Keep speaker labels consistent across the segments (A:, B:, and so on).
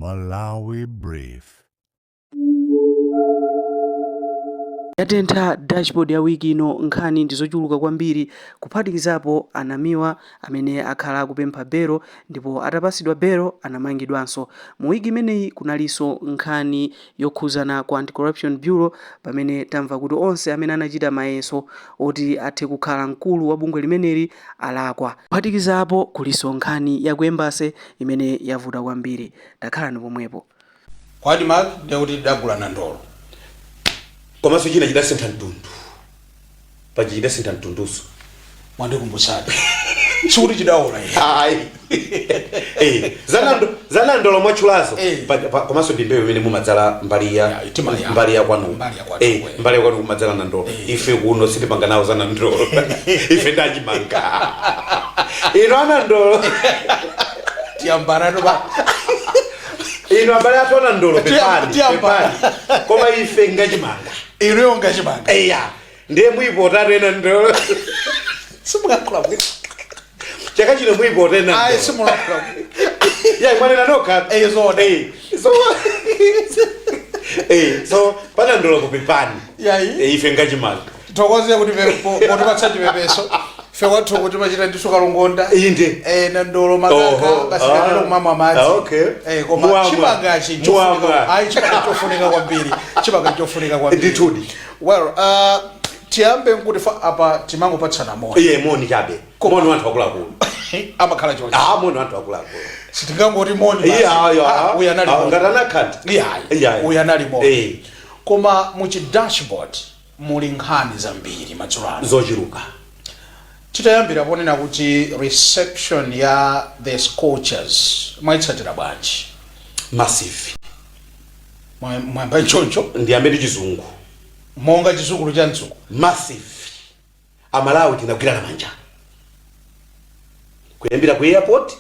A: Malawi Brief.
B: Yatentha dashboard ya wiki ino. Nkhani ndi zochuluka kwambiri, kuphatikizapo anamiwa amene akhala akupempha belo ndipo atapasidwa belo anamangidwanso. Mu wiki imeneyi kunalinso nkhani yokhuzana ku Anti-Corruption Bureau, pamene tamva kuti onse amene anachita mayeso oti athe kukhala mkulu wa bungwe limeneli alakwa. Kuphatikizapo kulinso nkhani ya ku embassy imene yavuta kwambiri. Takhalani pomwepo.
C: Kwa ADMARC ndiye kuti tidagula nandolo.
D: Komanso china chidasintha mtundu paja, chidasintha mtunduso.
C: Mwandikumbutsadi, sikuti chidaola iye.
D: Ayi. Zanandolo mwatchulazo. Komanso ndi mbewu imene mumadzala mbali ya
C: Ya, itima ya.
D: mbali ya kwanu.
C: Mbali ya kwanu, kwe.
D: Mbali ya kwanu kumadzala nandolo. Ife kuno sitipanga nawo za nandolo, ife ndachimanga. Ino anandolo.
C: Tiyambanatu pa
D: Ino abale athu anandolo, pepani.
C: Tiyamba.
D: Pepani, koma ife ngachimanga.
C: Inuyo ngachimanga.
D: Eya, ndiye mwipotatu ena ndolo.
C: Simulankhula bwino.
D: Chaka chino mwipota ena
C: Ayi.
D: ndolo.
C: Simulankhula bwino.
D: Ya, mwanena nokha.
C: Zoona.
D: So panandolo kupepani.
C: Yayi.
D: Ife ngachimanga.
C: Tithokoze kuti potipatsa chipepeso. Fe kwathu kuti machita ndiso kalongonda.
D: Inde.
C: Nandolo, makaka. Basi, kapita kumamwa madzi.
D: Ah, okay.
C: Koma
D: Muamwa.
C: chimangachi
D: Muamwa.
C: chofunika, ayi, chimanga chofunika kwambiri, chimanga chofunika kwambiri.
D: Ndithudi.
C: Well, tiyambe nkuti fa apa timangopatsana moni.
D: Iye, moni chabe, moni wanthu akuluakulu.
C: Amakhala choncho.
D: Ah, moni wanthu akuluakulu.
C: Sitingangoti moni basi.
D: Iya, ayo.
C: Ah, uyu anali moni.
D: Ngati anakhanda.
C: Iyayi.
D: Iyayi.
C: Uyu anali moni. Koma muchi dashboard muli nkhani zambiri madzulo ano.
D: Zochuluka.
C: Titayambira ponena kuti reception ya the Scorchers mwayitsatira bwanji?
D: Massive.
C: Mwayamba nchoncho.
D: Ndiyambe ndi Chizungu.
C: Monga chizukulu cha mzungu.
D: Massive. Amalawi tinagwirana manja kuyambira ku airport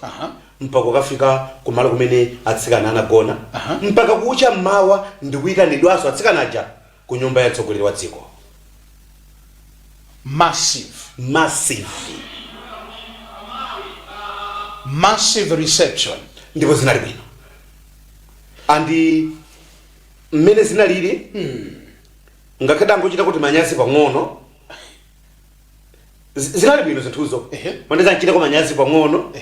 D: mpaka kukafika kumalo kumene atsikana anagona, mpaka kucha mmawa ndikuyitanidwanso atsikana aja ku nyumba ya mtsogoleri wa dziko.
C: Massive.
D: Massive.
C: Massive reception.
D: Ndipo zinali bwino, and mmene zinalili, ngakhale angochita kuti manyazi pang'ono, zinali bwino zinthuzo. Mandeza nchitako manyazi pang'ono.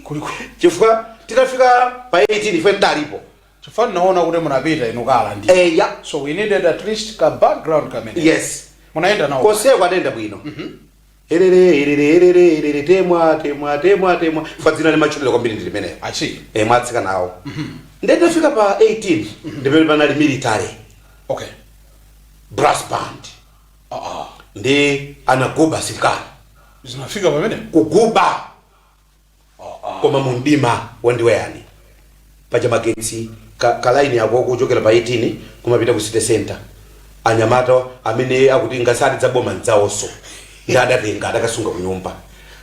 C: Kuliko
D: chifukwa titafika pa 18 ife ndalipo.
C: Chifukwa naona kuti munapita inu kala ndi
D: Eya.
C: So we needed at least ka background kamene
D: Yes.
C: Munayenda nawo.
D: Konseko adayenda bwino. Erere, erere, erere, erere, temwa, temwa, temwa, temwa. Fa dzina limachulira kwambiri ndi limeneyo.
C: I see.
D: Mwatsikana nawo. Ndiye tafika pa 18 ndimene panali military brass band. Ndi anaguba asilikali.
C: Zinafika pamene
D: Kuguba, koma mundima wandiweyani paja magetsi ka line yako kuchokera pa 18 kumapita ku city center. Anyamata amene akuti ngasati dzaboma ndzawonso ndi adatenga, adakasunga ku nyumba,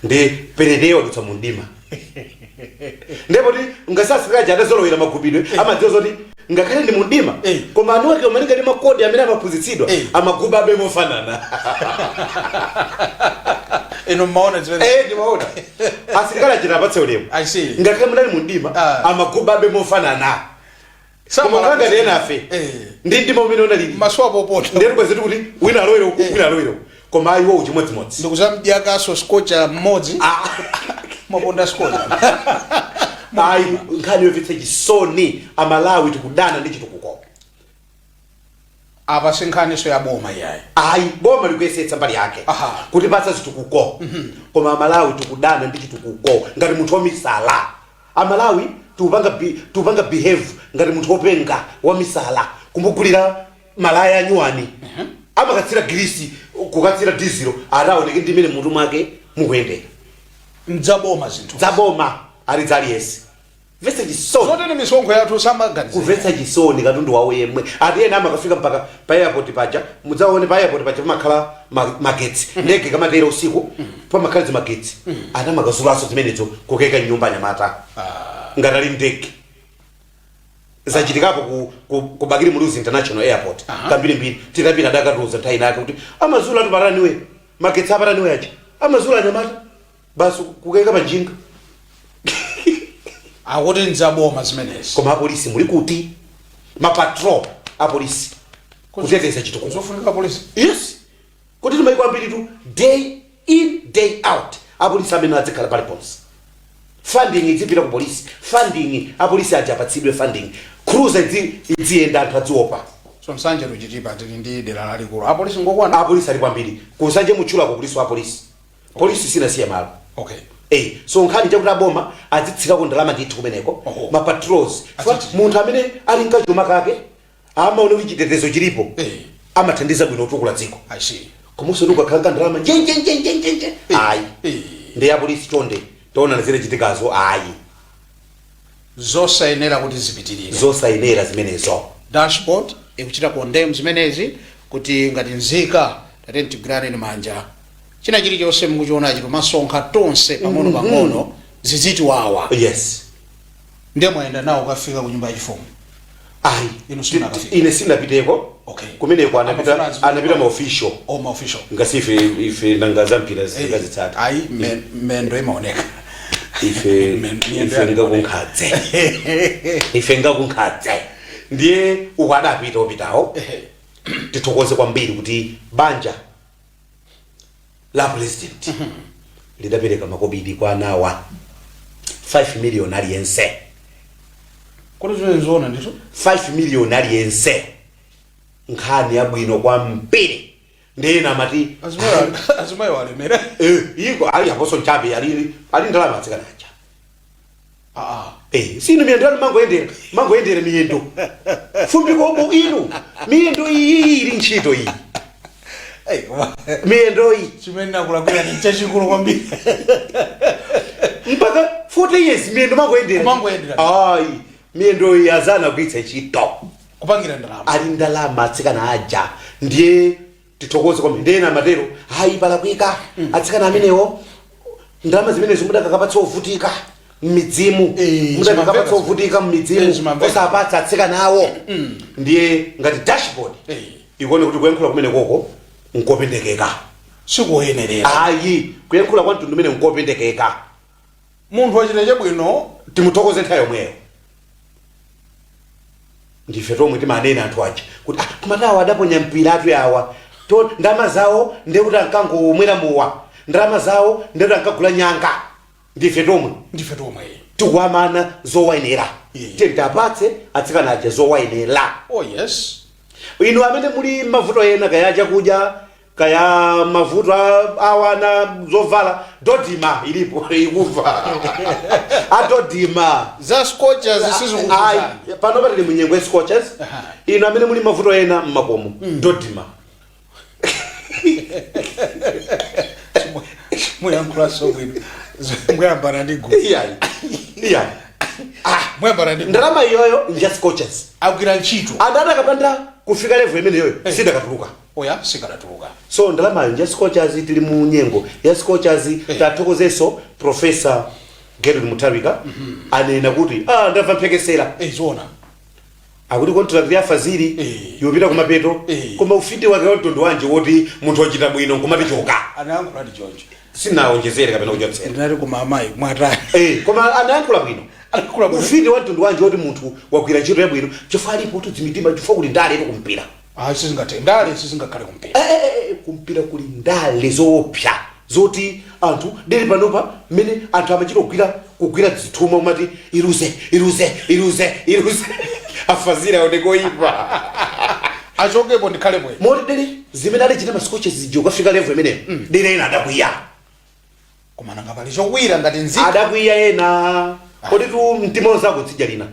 D: ndi pereteyo adutsa mundima. Ndipo ti ngasi asilikali adazolowera magubidwe, amadziwa zoti ngakhale ndi mundima, koma anu ake malinga ndi makodi amene amaphunzitsidwa, amaguba abe mofanana.
C: Inu mmaona zimene?
D: Eh, ndimaona asilikali achita apatse ulemu.
C: I see.
D: Ngakhale munali mundima, amaguba abe mofanana. Koma kanga ndi enafe ndi mdima umene unalili,
C: Maso apo.
D: Ndiye tikwezetu kuti wina alowere uku, wina alowere uku, koma ayiwo chimodzimodzi.
C: Ndikuzamdyakaso Scorcher mmodzi, mwaponda Scorcher.
D: Ayi, nkhani yomvetsa chisoni, Amalawi tikudana ndi chitukuko.
C: Apa sinkhaniso ya boma iyayi.
D: Ayi, boma likuyesetsa mbali yake kutipatsa zitukuko, koma Amalawi tikudana ndi chitukuko ngati munthu wamisala. Amalawi tikupanga behave ngati munthu wopenga wamisala. Kumugulira malaya anyuwani, amakatsira girisi, kukatsira dizilo, ataoneke ndi imene mutu mwake mukuyendera.
C: Mdzaboma zinthu.
D: Dzaboma ali dzaliyese. Mvetsa chisoni.
C: Zotene misonkho yathu samaganiza.
D: Kumvetsa chisoni, katundu wawo yemwe ati ena amakafika mpaka pa airport paja. Mudzaone pa airport paja pamakhala magetsi. Ndege kamatera usiku pamakhala zimagetsi, ati amakazulaso zimenezo kukeka nyumba anyamata ngati ali ndege. Zachitikapo ku Bakili Muluzi International Airport kambirimbiri. Titapita adakatiuza nthawi inake kuti amazula tu paraniwe magetsi aparaniwe aja, amazula anyamata basi kukeka panjinga.
C: Akuti nzaboma zimenezi.
D: Koma apolisi muli kuti? Mapatrol apolisi kuteteza chitukuko.
C: Zofunika polisi.
D: Yes, kuti timaiko ambiri tu, day in day out apolisi amene adzikhala paliponse. Funding idzipita ku polisi, funding apolisi aja apatsidwe funding, cruiser idziyenda, anthu adziopa.
C: So Nsanje to Chitipa tili ndi dera lalikulu, apolisi ngokwana.
D: Apolisi ali kwambiri. Kusanje mutchulako kuliso apolisi, polisi sinasiye malo. So nkhani chakuti aboma adzitsikako ndalama ndithu kumeneko. Ma patrols. Munthu amene ali nkachuma kake amaona kuti chitetezo chilipo, amathandiza bwino kutukula dziko.
C: I see.
D: Komanso ndikukakhala ka ndalama njenjenjenjenjenje, ayi. Ndi apolisi, chonde, taona zile chitikazo, ayi.
C: Zosayenera kuti zipitirire.
D: Zosayenera zimenezo.
C: Dashboard ikuchita condemn zimenezi, kuti ngati nzika tate tigwirane manja, china chilichonse mukuchionachi tomasonkha tonse pang'ono pang'ono, zizitiwawa. Ndiye mwayenda nawo kafika ku nyumba yachifumu?
D: Ayi.
C: Inu simunakafika?
D: Ine sinapiteko. Kumeneko anapita
C: Amafuna
D: anapita ma official.
C: Oh, ma official.
D: Ngasi ife nanga zampira zingazitsata?
C: Ayi, mendo imaoneka.
D: Ife
C: Miyendo
D: ife
C: yanu.
D: ngakunkhadze, ife ngakunkhadze. Ndiye uko adapita opitawo. Tithokoze kwambiri kuti banja la president lidapereka makobidi kwa anawa, 5 million aliyense.
C: Kuti zimene zoona ndithu?
D: 5 million aliyense, nkhani yabwino kwambiri. Ndiye amati
C: Azimayi walemera.
D: Eh, iko ali aposo nchabe, ali ndalama atsikana aja. Eh, sinu miyendo yanu mangoyendera miyendo fumbi kobo inu, miyendo iyi ili ntchito iyi.
C: Hey, koma
D: miyendo iyi
C: chimene nakulakwira ni chachikulu kwambiri.
D: Mpaka 40 years miyendo mangoyendera.
C: Kumangoyendera.
D: Ayi, miyendo iyi azana kuitsa ntchito.
C: Kupangira ndalama.
D: Ali ndalama atsikana aja, ndiye tithokoze kwambiri. Ndiye namatero, hayi, palakwika atsikana amenewo, ndalama zimenezo mudakakapatsa ovutika m'midzimu. Mudakakapatsa ovutika m'midzimu.
C: Zimamveka.
D: Osapatsa atsikana awo. Ndiye ngati dashboard ikuone kuti kuyankhula kumene koko nkopendekeka.
C: Sikuyenerera.
D: Ayi, kuyankhula kwa mtundu umene nkopendekeka.
C: Munthu wachita chabwino,
D: timuthokoze nthawi yomweyo. Ndife tomwe timanena anthu aja kuti ah, kumatawa adaponya mpira atu yawa to ndalama zawo ndekuti ankangomwera mowa, ndalama zawo ndekuti ankagula nyanga. Ndife tomwe.
C: Ndife tomwe.
D: Tikuwamana zowayenera. Tentapatse atsikana aja zowayenera.
C: Oh yes.
D: Inu amene muli mavuto ena, kaya chakudya, kaya mavuto awana zovala, DoDMA ilipo, ikuva aDoDMA.
C: Za Scorchers
D: Ayi,
C: sizikukuzani.
D: Pano patili munyengo ya Scorchers. Inu amene muli mavuto ena mmakomo, DoDMA.
C: Muyankhula so bwino, muyambana ndi gulu.
D: Iyayi, iyayi.
C: Muyambana ndi gulu.
D: Ndalama iyoyo nja Scorchers.
C: Agwira ntchito.
D: Anthu adakapanda kufika level imeneyoyo, sidakatuluka.
C: Oya, sikanatuluka.
D: So ndalamayo nja Scorchers, tili mu nyengo ya Scorchers. Tathokozenso Professor Gertrude Mutharika, anena kuti ah, ndamva mphekesera
C: Eh, zoona.
D: akuti contract ya Fazili yopita kumapeto. Koma ufiti wake wa mtundu wanji woti munthu wachita bwino nkumati choka?
C: Anayankhula ndi choncho.
D: Sinaonjezere kapena kuchotsera.
C: Ndinati, koma amayi mwatani?
D: Eh, koma anayankhula bwino.
C: Anayankhula bwino.
D: Ufiti wa mtundu wanji woti munthu wagwira ntchito yabwino? Chifukwa alipo tudzimitima, chifukwa kuli ndale tu kumpira.
C: Ah, sizingathe, ndale sizingakhale kumpira.
D: Eh, kumpira kuli ndale zoopsa zoti anthu deli panopa mmene anthu amachita kugwira zithuma, umati iruze, iruze, iruze, iruze, aFazili aoneke oyipa.
C: Achokepo, ndikhale bwino.
D: Moti deli zimene adachita ma Scorchers zija ukafika level imeneyo, deli ena adakwiya.
C: Koma nanga pali chokwira ngati nzika?
D: Adakwiya ena, kodi tu mtima wonzako tsidya lina.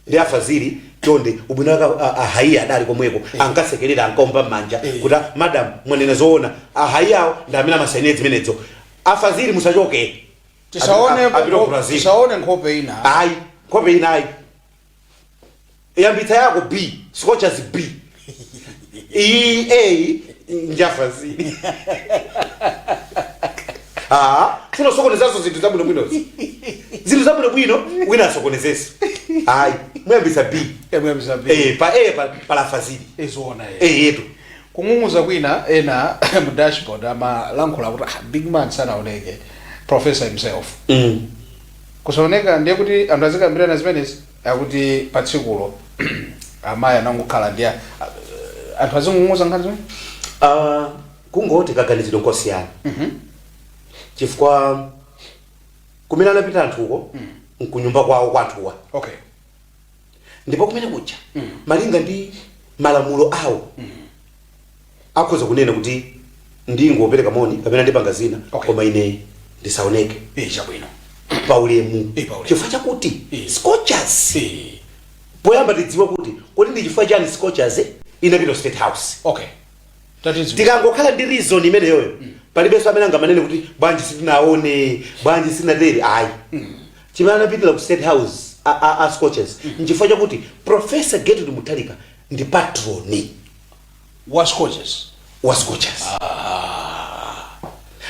D: Ndi aFazili, chonde, ubwino wake ahaiya adali komweko, ankasekerera, ankaomba m'manja kuti "Ah, madam, mwanena zoona." Ahaiyawo ndi amene amasainira zimenezo. AFazili, musachoke.
C: Tisaone.
D: Apita ku Brazil.
C: Tisaone nkhope ina.
D: Ayi, nkhope ina ayi, yambitsa yako B, Scorchers B, E A njaFazili. Ah, funa sokonezaso zinthu zabwinobwinozi, zinthu zabwinobwino wina asokonezeso, ayi, muyambitsa B.
C: Yamuyambisa B.
D: Eh, pa A pala Fazili.
C: Izoona.
D: Eh, yetu.
C: Kung'ung'uza kwina, ena mu dashboard amalankhula kuti ah, big man sanaoneke, professor himself. Kusaoneka ndiye kuti anthu azikambirana zimenezi, akuti pa tsikulo amayi anangokhala ndi anthu azing'ung'uza nkhani zimene.
D: Kungoti kaganizidwe nkosiyana, chifukwa kumene anapita anthuko nkunyumba kwawo kwanthuwa. Ndipo kumene kuja, malinga ndi malamulo awo, akhoza kunena kuti ndingopereka moni kapena ndipanga zina, koma ine ndisaoneke.
C: Chabwino.
D: Paulemu.
C: Paulemu.
D: Chifukwa chakuti Scorchers, poyamba tidziwe kuti kodi ndi chifukwa chani Scorchers inapita ku State House.
C: Okay, tatidziwe.
D: Tikangokhala ndi reason imeneyoyo, palibenso amene angamanene kuti bwanji sitinaone, bwanji sinatere, ayi. Chimene anapitira ku State House a Scorchers nchifukwa chakuti Professor Gertrude Mutharika ndi patron
C: wa Scorchers.
D: Wa Scorchers.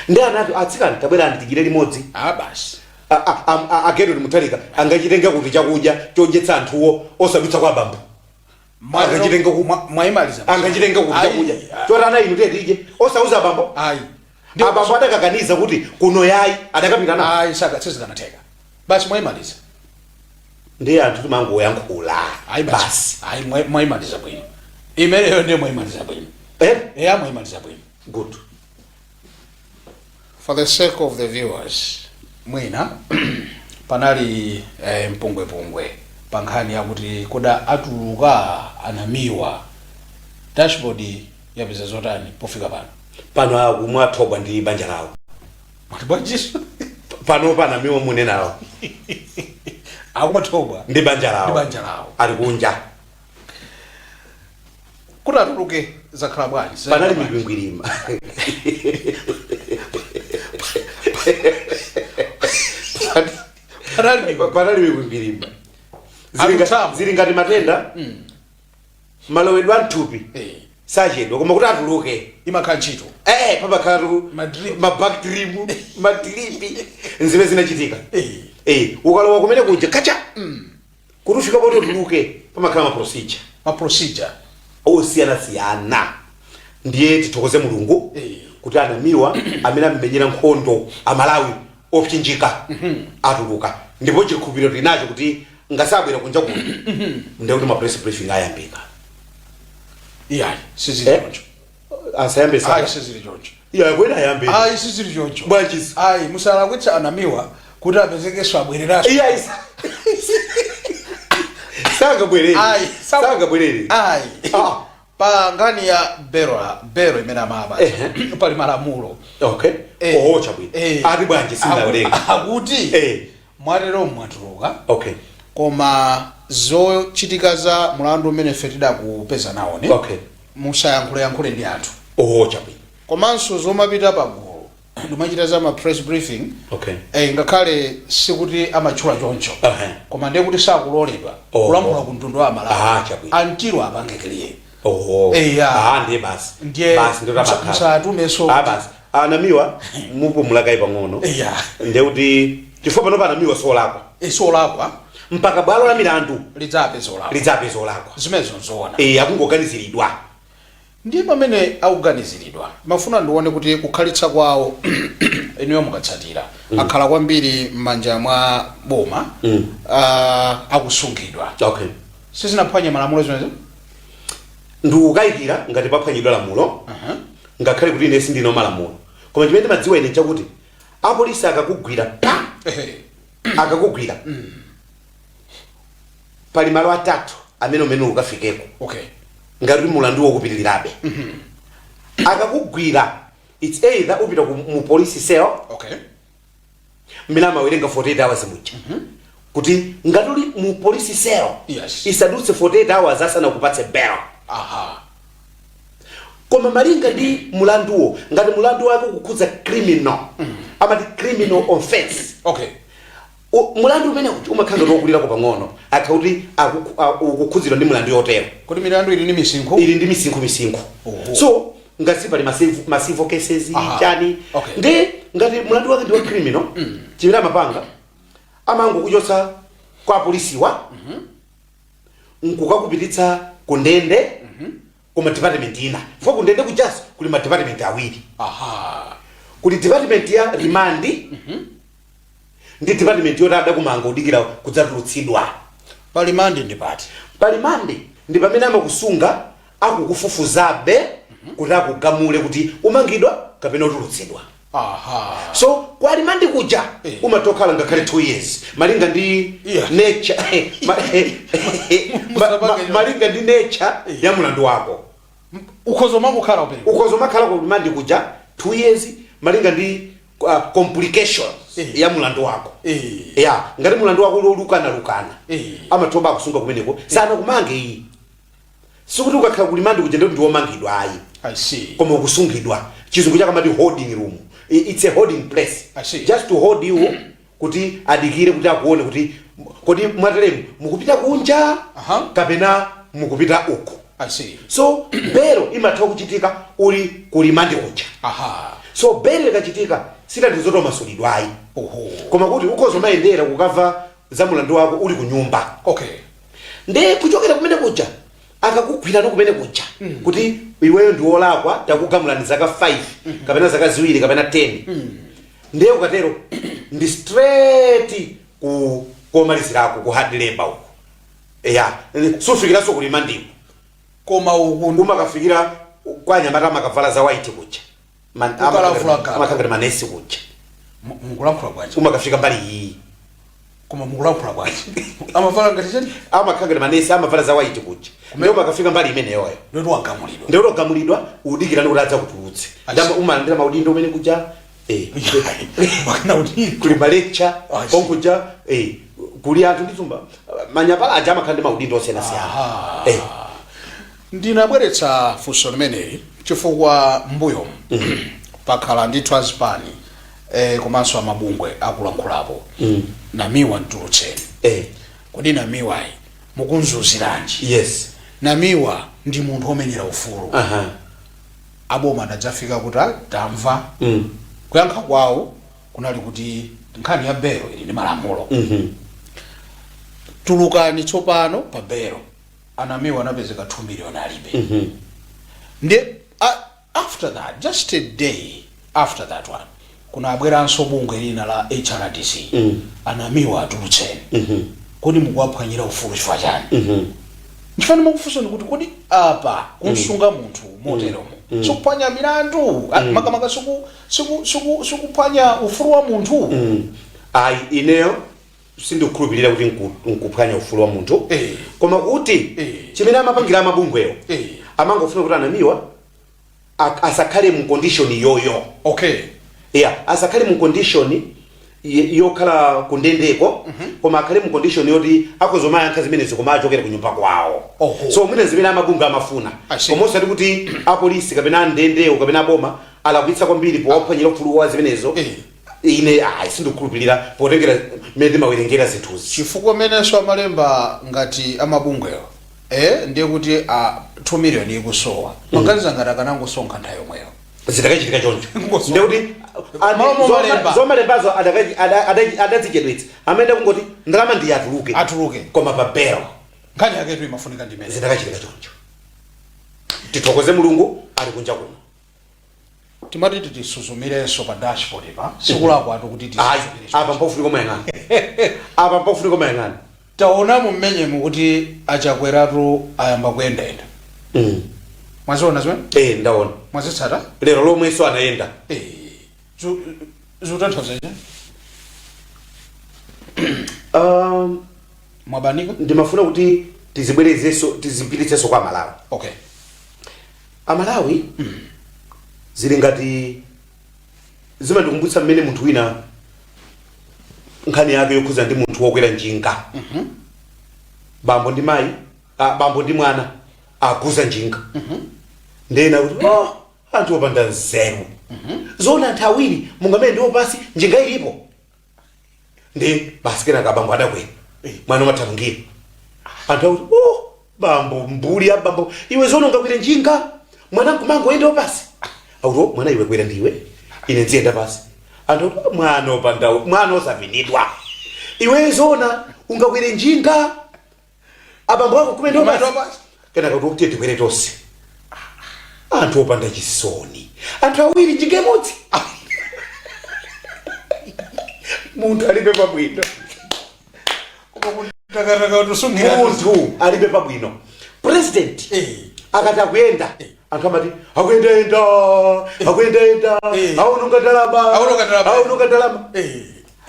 D: Ndi anati, "Atsikana, tabwerani tidyere limodzi."
C: Ah, basi.
D: A Gertrude Mutharika angachitenga kuti chakudya chodyetsa anthuwo osadutsa kwa abambo? Angachitenga
C: Mwayimaliza.
D: Angachitenga kuti
C: Ayi,
D: chakudya choti ana inu tidye osauza abambo?
C: Ayi.
D: Abambo adakakaniza kuti kuno yayi, adakapita nawo?
C: Ayi, saka sizikanatheka. Basi, mwayimaliza.
D: Ndiye anthu timangoyankhula.
C: Ayi, basi.
D: Basi.
C: Ayi, mwayimaliza bwino imeneyo, ndiye mwayimaliza bwino.
D: Eh?
C: Eya, mwayimaliza bwino.
D: Good.
C: For the sake of the viewers, mwina panali mpungwepungwe pa nkhani yakuti koda atuluka anamiwa, dashboard yapeza zotani pofika pano?
D: Pano akumwa thobwa ndi banja lawo.
C: Mwati bwanjiso?
D: Pano panamiwa munenawo
C: akumwa thobwa
D: ndi banja lawo.
C: Ndi banja lawo.
D: Ali kunja.
C: Kuti atuluke zakhala bwanji?
D: Panali mikwingwirima.
C: Panali mikwingwirima.
D: Panali mikwingwirima.
C: Alutamo.
D: Zili ngati matenda, malowedwe a mthupi sachedwa, koma kuti atuluke
C: imakhala ntchito.
D: Pamakhalatu
C: Madrip.
D: Mabactrim, madrip, nzimene zinachitika.
C: Eh.
D: Ukalowa kumene kuja kacha kuti ufika poti utuluke, pamakhala ma procedure
C: Ma procedure
D: osiyanasiyana. Ndiye tithokoze Mulungu kuti anamiwa amene ammenyera nkhondo Amalawi opsinjika atuluka, ndipo chikhulupiriro tili nacho kuti ngasabwera kunja kuno, ndiye kuti ma press briefing ayambika.
C: Iyayi, sizili choncho.
D: Asayambe?
C: Ayi.
D: Saka
C: Sizili choncho.
D: Iya, kwena ayambe.
C: Ayi, sizili choncho.
D: Bwanji?
C: Ayi, musalakwitsa anamiwa kuti apezekenso abwereranso.
D: Iya, sangabwerere.
C: Ayi.
D: Sangabwerere.
C: Ayi.
D: Ah.
C: Pa nkhani ya belo, belo imene amapatsa, pali malamulo.
D: Oh, chabwino. Ati bwanji? Sindinawerenga.
C: Akuti mwatero mwatuluka, koma zochitika za mulandu umene ife tidakupeza nawoni, musayankhule ndi anthu.
D: Oh, chabwino.
C: Komanso zomapita pagulu ndimachita za ma press briefing, ngakhale sikuti amatchula choncho, koma ndiye kuti sakuloledwa kulankhula ku mtundu wa Amalawi
D: Ah, chabwino.
C: until apange clear.
D: Oh.
C: Ya.
D: Ah, ndiye basi.
C: Ndiye
D: basi, ndo tabakhala.
C: Musatumenso.
D: Ah, basi, anamiwa mupumula kayi pang'ono. Ndiye kuti chifukwa pano panamiwa solakwa.
C: Solakwa.
D: Mpaka bwalo la milandu
C: lidzapeza olakwa.
D: Lidzapeza olakwa.
C: Zimenezo nzoona.
D: Akungoganiziridwa.
C: Ndiye pamene akuganiziridwa, mafuna ndione kuti kukhalitsa kwawo, inuyo mukatsatira, akhala kwambiri m'manja mwa boma, akusungidwa, sizinaphwanye malamulo zimenezo?
D: Ndikukayikira ngati paphwanyidwa lamulo, ngakhale kuti ine sindine malamulo, koma chimene ndimadziwa ine chakuti apolisi akakugwira pa akakugwira, pali malo atatu amene umene ukafikeko ngati mulandu wokupitirirabe. Akakugwira, it's either upita mu police cell, mmene amawerenga 48 hours muja, kuti ngati uli mu police cell, isadutse 48 hours asanakupatse bail. Koma malinga ndi mulanduwo, ngati mulandu wake ukukhudza criminal, amati criminal offense, mulandu umene uja umakhala ngati wokulirako pang'ono, akha kuti ukukhudzidwa ndi mulandu yotero.
C: Kuti milandu ili ndi misinkhu?
D: Ili ndi misinkhu misinkhu. So ngati pali ma civil cases, chani, ndi ngati mulandu wake ndi wa criminal, chimene amapanga, amangokuchotsa kwa polisiwa nkukakupititsa ku ndende, koma department ina, chifukwa ku ndende kujaso kuli ma department awiri. Kuli department ya remand Ndi department yoti adakumanga udikira kudzatulutsidwa.
C: Pa remand ndi pati?
D: Pa remand ndi pamene amakusunga akukufufuzabe kuti akugamule kuti umangidwa kapena utulutsidwa. So kwa remand kuja umatokhala ngakhale 2 years malinga ndi nature malinga ndi nature ya mulandu wako.
C: Ukhoza mangokhala upereka.
D: Ukhoza makhala ku remand kuja 2 years malinga ndi complications ya mulandu wako. Ya, ngati mulandu wako uli olukana-lukana, amathoba akusunga kumeneko, sana kumange iyi. Sikuti ukakhala ku remand kuja ndikuti ndiwomangidwa, ayi.
C: I see.
D: Koma ukusungidwa, chizungu chakamati holding room. It's a holding place.
C: I see.
D: Just to hold you kuti adikire kuti akuone kuti kodi mwateremu mukupita kunja kapena mukupita uku.
C: I see.
D: So belo imatha kuchitika uli ku remand kuja. So belo ikachitika sitanthauza zoti umasulidwa, ayi. Koma kuti ukhoza umayendera kukamva za mulandu wako uli ku nyumba. Nde kuchokera kumene kuja, akakugwirano kumene kuja kuti iweyo ndi wolakwa, takugamulani zaka 5 kapena zaka 2 kapena 10, ndiye ukatero ndi straight ku komalizirako, ku hard labor uko. Ya, sufikiranso ku remandiko.
C: Koma uku
D: Umakafikira kwa anyamata amakavala za white kuja.
C: Kukalavula gaga.
D: Amakangati manesi kuja.
C: Mukulankhula bwanji?
D: Umakafika mbali iyi.
C: Koma mukulankhula bwanji? Amavala ngati chani?
D: Amakangati manesi, amavala za white kuja, ndiye umakafika mbali imeneyoyo.
C: Ndoti wagamulidwa.
D: Ndiye utogamulidwa, udikirani kuti adzakutulutse.
C: I see.
D: Ndama umalandira maudindo umene kuja.
C: Wakana kuti
D: Kuli malecture.
C: I see.
D: Konkuja kuli anthu ndizumba manyapala aja amakhala ndi maudindo osiyanasiyana.
C: Ndinabweretsa funso limeneli chifukwa mbuyo pakhala ndithu azipani komanso amabungwe akulankhulapo, "Namiwa mtulutseni." Kodi Namiwayi mukunzuziranji? Namiwa ndi munthu omenyera ufulu. Aboma adadzafika kuti, "Ah, tamva." Kuyankha kwawo kunali kuti nkhani ya belo ili ndi malamulo. Tulukani tsopano pa belo. Anamiwa anapezeka 2 million alibe. Ndi after that, just a day after that one, kunabweranso bungwe lina la HRDC, "Anamiwa atulutseni." Kodi mukuwaphwanyira ufulu chifukwa chani? Nchifani mukufunsani kuti kodi apa kunsunga munthu moteromo sikuphwanya milandu? Makamaka sikuphwanya ufulu wa munthu?
D: Ayi, ineyo sindikukhulupirira kuti nkuphwanya ufulu wa munthu. Koma kuti chimene amapangira amabungwewo, amangofuna kuti anamiwa asakhale mu condition yoyo. Yeah, asakhale mu condition yokhala kundendeko, koma akhale mu condition yoti akhozomayankha zimenezo koma achokera ku nyumba kwawo. So mwina zimene amabungwe amafuna.
C: I see.
D: Koma osati kuti apolisi kapena andendewo kapena aboma alakwitsa kwambiri powaphwanyira ufulu wa zimenezo. Ine ayi, sindikukhulupirira potengera mmene ndimawerengera zinthuzi.
C: Chifukwa mmenenso amalemba ngati amabungwewo, ndiye kuti a 2 million ikusowa, maganiza ngati akanangosonkha nthawi yomweyo.
D: Zidakachitika choncho.
C: Ngosonkha.
D: Ndekuti
C: Malo momalemba.
D: zomalembazo adazichedwetsa, amene kungoti ndalama ndiye atuluke.
C: Atuluke.
D: Koma pa belo.
C: Nkhani yaketu imafunika ndimene.
D: Zidakachitika choncho. Tithokoze Mulungu, ali kunja kuno.
C: Timati tisuzumirenso pa dashboard pa sikulakwatu kuti
D: Ayi.
C: tisuzumire.
D: Apa mpofunika mayang'ana, apa mpofunika mayang'ana.
C: Taonamo mmenyemu kuti Achakweratu ayamba kuyendayenda. Mwaziona zimene?
D: Eh, ndaona.
C: Mwazitsata?
D: Lero lomwenso anayenda.
C: Eh, zikutanthauza chani? Mwabanika.
D: Ndimafuna kuti tizibwerezenso, tizipititsenso kwa Malawi. Amalawi, zili ngati zimandikumbutsa mmene munthu wina, nkhani yake yokhuza ndi munthu wokwera njinga. Bambo ndi mayi, bambo ndi mwana akuza njinga. Ndena kuti, "Oh, anthu opanda nzeru, zoona anthu awiri mungamene ndiwo pasi, njinga ilipo?" Ndi basi, kenaka bambo adakwera, mwana umathamangira. Anthu akuti, "Oh, bambo, mbuli ya bambo iwe, zoona ungakwere njinga, mwana nkumangoyenda pasi?" Akuti, "Oh, mwana iwe, kwera ndiwe, ine nziyenda pasi." Anthu akuti, "Oh, mwana opanda mwana osavinidwa iwe, zoona ungakwere njinga, abambo ako kumene
C: Kumayenda
D: pasi?"
C: pasi.
D: Kenaka kuti, "Tiye tikwere tonse." Anthu opanda chisoni, anthu awiri njinga imodzi. Munthu alibe pabwino.
C: Takataka tusungira.
D: Munthu alibe pabwino. President akati akuyenda, anthu amati akuyendayenda, akuyendayenda, aononga ndalama,
C: Aononga ndalama.
D: aononga ndalama.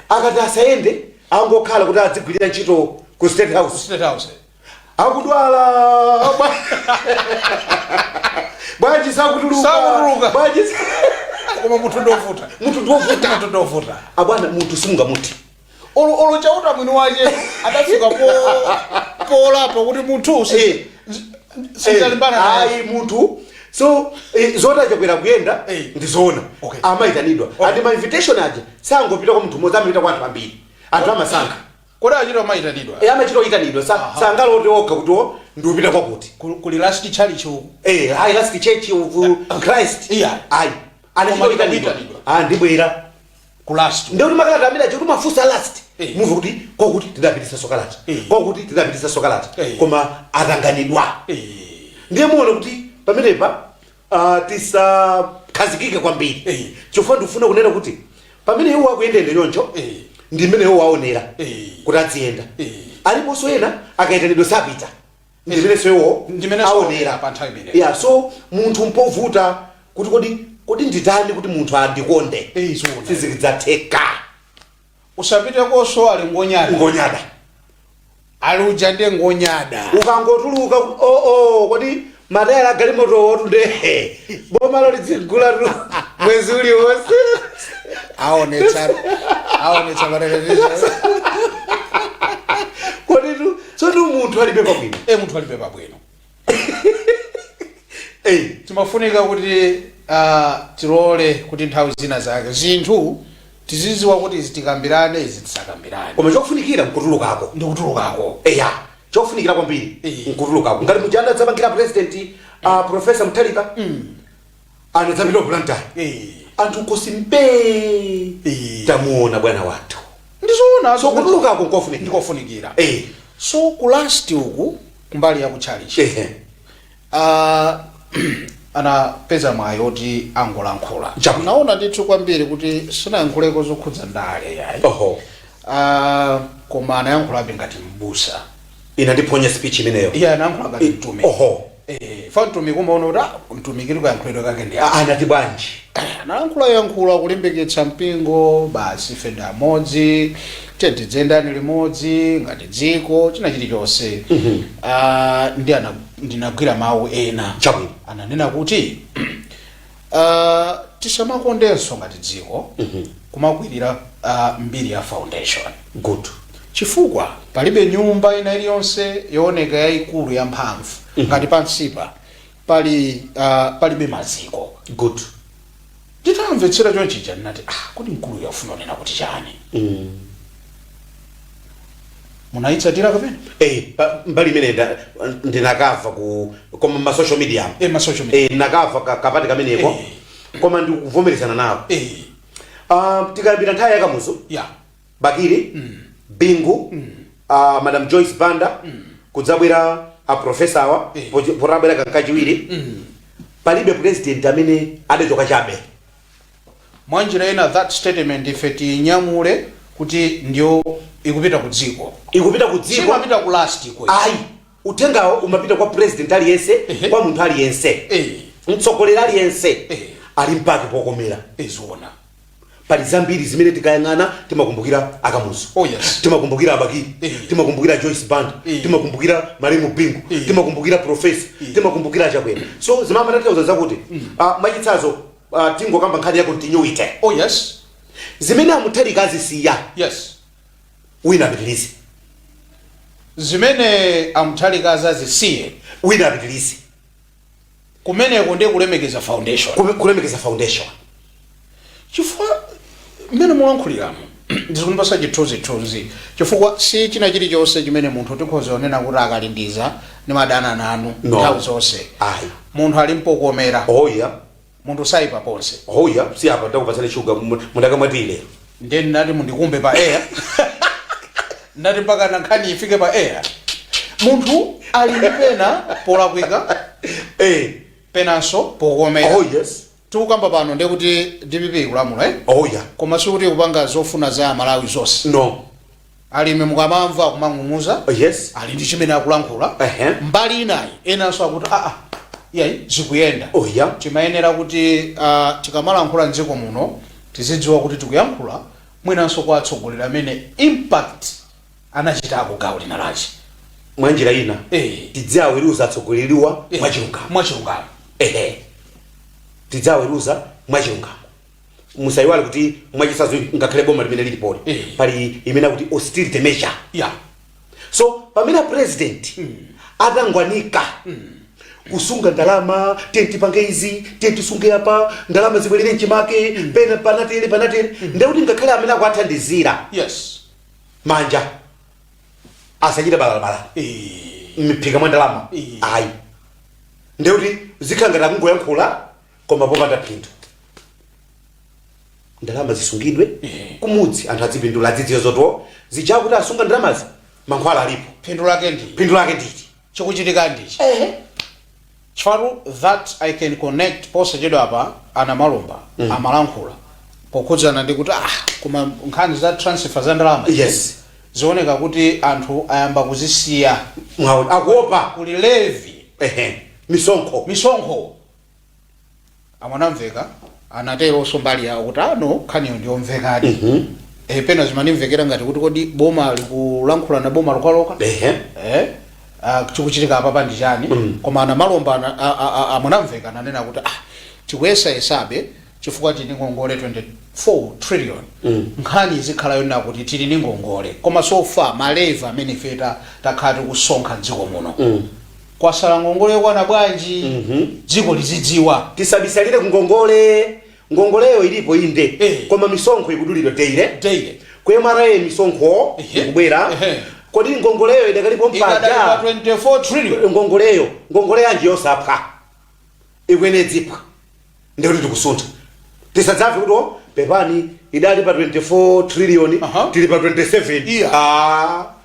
D: Akati asayende, angokhala kuti adzigwirira ntchito ku State House,
C: State House,
D: akudwala, bwanji sakutuluka?
C: Sakutuluka.
D: Bwanji
C: Koma munthu ndovuta.
D: Munthu ndovuta.
C: Munthu ndovuta.
D: Abwana, munthu simungamuti.
C: Olo Chauta mwini wache adafika polapa kuti munthu sindalimbana naye.
D: Ayi, munthu so zoti achakwera kuyenda ndizoona. Amayitanidwa andi ma invitation aja sangopita kwa munthu mmodzi, amapita kwa anthu ambiri, anthu amasankha.
C: Kodi achita mayitanidwa?
D: Amachita oyitanidwa. Sangalote okha kuti o ndiupita kwakuti.
C: Kuli Last Church uku.
D: Ayi, Last Church of Christ. Ayi, anachita
C: Koma
D: oyitanidwa.
C: kuyitanidwa.
D: Ah, ndibwera
C: Ku Last.
D: Ndikuti makalata amene aja kuti mafunsa Last, muve kuti kwakuti tidapitisa kalata, kwakuti tidapitisa kalata, koma atanganidwa. Ndiye muone kuti pamenepa tisakhazikike kwambiri, chifukwa ndikufuna kunena kuti pamene iwo akuyendende choncho, ndi mmene iwo aonera kuti adziyenda. Aliponso ena akayitanidwa sapita, ndimenenso iwo
C: Ndimenenso
D: aonera
C: pa nthawi imeneyo.
D: Yeah, so munthu mpovuta kuti kodi nditani kuti munthu andikonde?
C: Zoona.
D: Sizidzatheka.
C: Usapite koso, ali ngonyada.
D: Ngonyada.
C: Ali uja ndiye ngonyada.
D: Ukangotuluka kuti oo, kodi matayala agalimoto otunde boma lizigula tu mwezi uliwonse.
C: Aonetsa patelevision.
D: Kodi tu tsono munthu alibe pabwino.
C: Munthu alibe pabwino. Timafunika kuti tilole kuti nthawi zina zake zinthu tiziziwa kuti izi tikambirane, izi tisakambirane.
D: Koma chofunikira nkutulukako.
C: Ndikutulukako.
D: Eya, chofunikira kwambiri nkutulukako. Ngati muja anadzapangira president, Professor Mutharika, anadzapita ku Blantyre, anthu nkosi mbee, tamuona bwana wathu.
C: Ndizoona.
D: So kutulukako nkofunikira.
C: Ndikofunikira. So ku Last uku, kumbali ya kutchalichi, anapeza mwayi oti angolankhula. Naona ndithu kwambiri kuti sinayankhuleko zokhudza ndale yayi. Koma anayankhulabe ngati mbusa.
D: Ina ndiphonya speech imeneyo.
C: Iye anayankhula ngati mtumiki. Fa mtumiki umaona kuti mtumiki likuyankhulidwe kake ndi
D: Anati bwanji?
C: Analankhula yankhula kulimbikitsa mpingo basi, ife ndi amodzi, tiye tidzendani limodzi ngati dziko, china chilichonse. Ndi ndinagwira mawu ena. Ananena kuti tisamakondenso ngati dziko kumakwirira mbiri ya foundation, chifukwa palibe nyumba ina iliyonse yooneka yayikulu yamphamvu ngati pansipa pali palibe maziko. Nditamvetsera chonchija ndinati, ah, kodi mkulu yafuna kunena kuti chani? Munayitsatira kapena?
D: Mbali imene ndinakava ku koma ma social media.
C: Ma social media.
D: Ndinakava kapati kameneko, koma ndikuvomerezana nawo. Tikayambira nthawi ya Kamuzu, Bakili, Bingu, Madam Joyce Banda, kudzabwera a professor awa, potabwera kankachiwiri, palibe president amene adachoka chabe.
C: Mwanjira ina that statement ife tinyamule kuti ndiyo ikupita ku dziko.
D: Ikupita ku dziko.
C: Simapita ku Last ko.
D: Ayi, uthengawo umapita kwa president aliyense, kwa munthu aliyense, mtsogoleri aliyense ali mpake pokomera.
C: Zoona.
D: Pali zambiri zimene tikayang'ana timakumbukira Akamuzu, timakumbukira Abakili, timakumbukira Joyce Banda, timakumbukira malemu Bingu, timakumbukira professor, timakumbukira Chakwera. So zimamatanthauza zakuti mwachitsanzo, tingokamba nkhani ya continuity. Zimene Amutharika azisiya, wina apitirize.
C: Zimene Amutharika azazisiye,
D: wina apitirize.
C: Kumeneko ndiye kulemekeza foundation.
D: Kulemekeza foundation.
C: Chifukwa mmene mulankhuliramo ndikundipasa chithunzithunzi, chifukwa si china chilichonse chimene munthu tikhoza kunena kuti akalindiza ndimadana nanu.
D: No.
C: Nthawi zonse
D: Ayi.
C: munthu ali mpokomera. Munthu sayipa ponse.
D: Oh yeah, si apa ndakupatsani shuga mundakamwatile.
C: Ndiye ndinati mundikumbe pa air, ndati mpaka na nkhani ifike pa air. Munthu ali ndi pena polakwika, penanso pokomera.
D: Oh yes.
C: Tikukamba pano ndiye kuti DPP ikulamula, eh?
D: Oh yeah.
C: Koma sikuti kupanga zofuna za Malawi zonse.
D: No.
C: Alimi mukamamva kumang'ung'uza,
D: Oh, yes.
C: ali ndi chimene akulankhula. Mbali inayi enanso akuti aa, iyayi, zikuyenda.
D: Oh yeah.
C: Timayenera kuti tikamalankhula mdziko muno tizidziwa kuti tikuyankhula mwinanso kwa atsogoleri amene impact anachitako gawo lina lachi.
D: Mwanjira ina, tidziaweruza atsogoleriwa mwachilungamo.
C: Mwachilungamo.
D: Ehe, tidzaweruza mwachilungamo. Musayiwale kuti mwachitsanzo ngakhale boma limene lilipoli, pali imene akuti austerity measure. So pamene a president atangwanika kusunga ndalama, tiye tipange izi, tiye tisunge apa, ndalama zibwerere mchimake, pena panatere panatere, ndekuti ngakhale amene akuathandizira manja asachite balalabala m'miphika mwa ndalama. Ayi, ndekuti zikhala ngati akungoyankhula koma popanda phindu. Ndalama zisungidwe kumudzi, anthu adzipindula, adzidziwe zoto zichakuti asunga ndalamazi, mankhwala alipo.
C: Phindu lake ndi
D: Phindu lake nditi?
C: Chikuchitika ndichi chifukwa that I can connect. Posachedwa apa ana Malomba amalankhula pokhudzana ndi kuti koma nkhani za transfer za ndalama zioneka kuti anthu ayamba kuzisiya.
D: Mwaona, akuopa.
C: Kuli levy.
D: Ehe, misonkho.
C: Misonkho. Amwanamveka anateronso mbali yawo kuti ano nkhaniyo ndiyomvekadi. Pena zimanimvekera ngati kuti kodi boma likulankhula na boma lokaloka, chikuchitika apapa ndi chani? Koma ana Malomba amwanamveka ananena kuti tikuyesayesabe chifukwa tili ndi ngongole 24 trillion. Nkhani izikhala yonena kuti tili ndi ngongole, koma so far ma levy amene ife takhala tikusonkha mdziko muno, kwasala ngongole yokwana bwanji, dziko lizidziwa.
D: Tisabisalire ku ngongole. Ngongoleyo ilipo inde, koma misonkho ikudulidwa daily.
C: Daily.
D: Ku MRA misonkho ikubwera. Kodi ngongoleyo idakalipo?
C: Ikadali pa
D: Mpaja
C: 24 trillion.
D: Ngongoleyo, ngongole yanji yosaphwa? Ikwene dzipha, ndikuti tikusuntha. Tisadzamve kuti oh, pepani, idali pa 24 trillion, tili pa 27.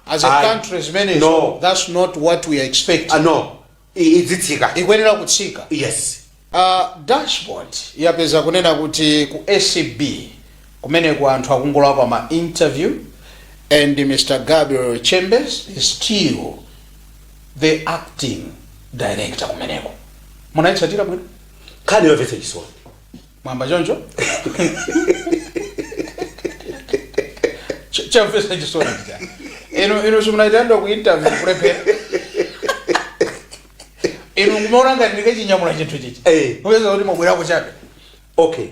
C: As a
D: Ayi.
C: country zimenezo,
D: No.
C: that's not what we are expecting.
D: Ah, no. Idzitsika.
C: Ikuyenera kutsika.
D: Yes.
C: Dashboard yapeza kunena kuti ku ACB kumeneku anthu akungolakwa ma interview, and Mr Gabriel Chambers is still the acting director kumeneko. Munayitsatira bwino?
D: Nkhani yomvetsa chisoni.
C: Mwamba choncho. Chamvetsa chisoni chita inu simunaitandwa ku interview kulephera. Inu kumaona ngati ndikachinyamula chinthu chichi, kupeza kuti mwabwerako chabe.
D: Okay.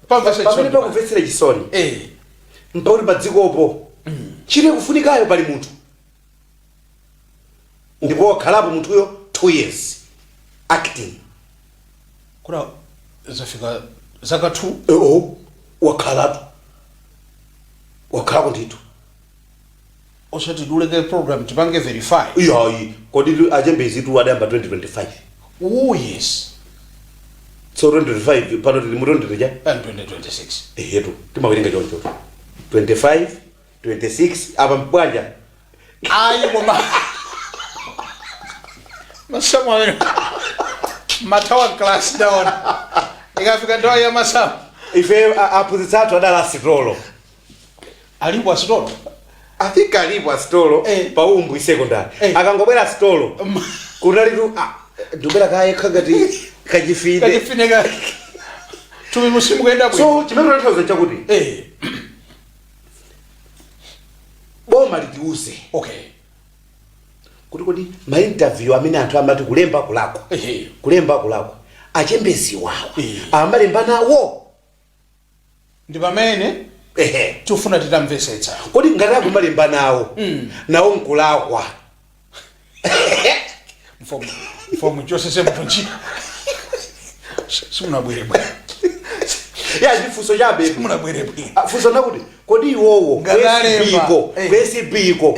C: Pamvetsa
D: pamene
C: chisoni.
D: Pakumvetsera chisoni mpakuti padzikopo chile kufunikayo pali munthu, ndipo wakhalapo munthuyo 2 years acting.
C: Kuna zafika zaka 2.
D: Oh, wakhalatu, wakhalako ndithu.
C: Osati duleke program tipange verify.
D: Iyayi, kodi achembezitu adayamba 2025.
C: Oh yes.
D: So 2025, pano tili mu 20 cha
C: And 2026.
D: Ehetu, timawerenga choncho, 25, 26, apa mbwanja.
C: Ayi, koma masamu amene mathawa class down ikafika nthawi ya masamu.
D: Ife aphunzitsi athu adali asitolo.
C: Alipo asitolo?
D: I think alipo asitolo. Pa Umbwi Secondary. Akangobwera asitolo, kunalitu ndibwera kaye khangati kachifine.
C: Kachifine ka tumi musimu kuyenda bwino.
D: So chimene tanthauza chakuti boma litiuze kuti kodi ma interview amene anthu amati kulemba kulakwa, kulemba kulakwa, achembeziwawa amalemba nawo?
C: Ndi pamene tifuna titamvetsetsa.
D: Kodi ngati akumalemba nawo, nawo nkulakwa?
C: Mfomu chosese munthu ntchito, simunabwere bwino.
D: Ya, chifunso chabe.
C: Simunabwere bwino.
D: Ah, funso nakuti kodi iwowo
C: Ngati alemba,
D: ku ACB iko,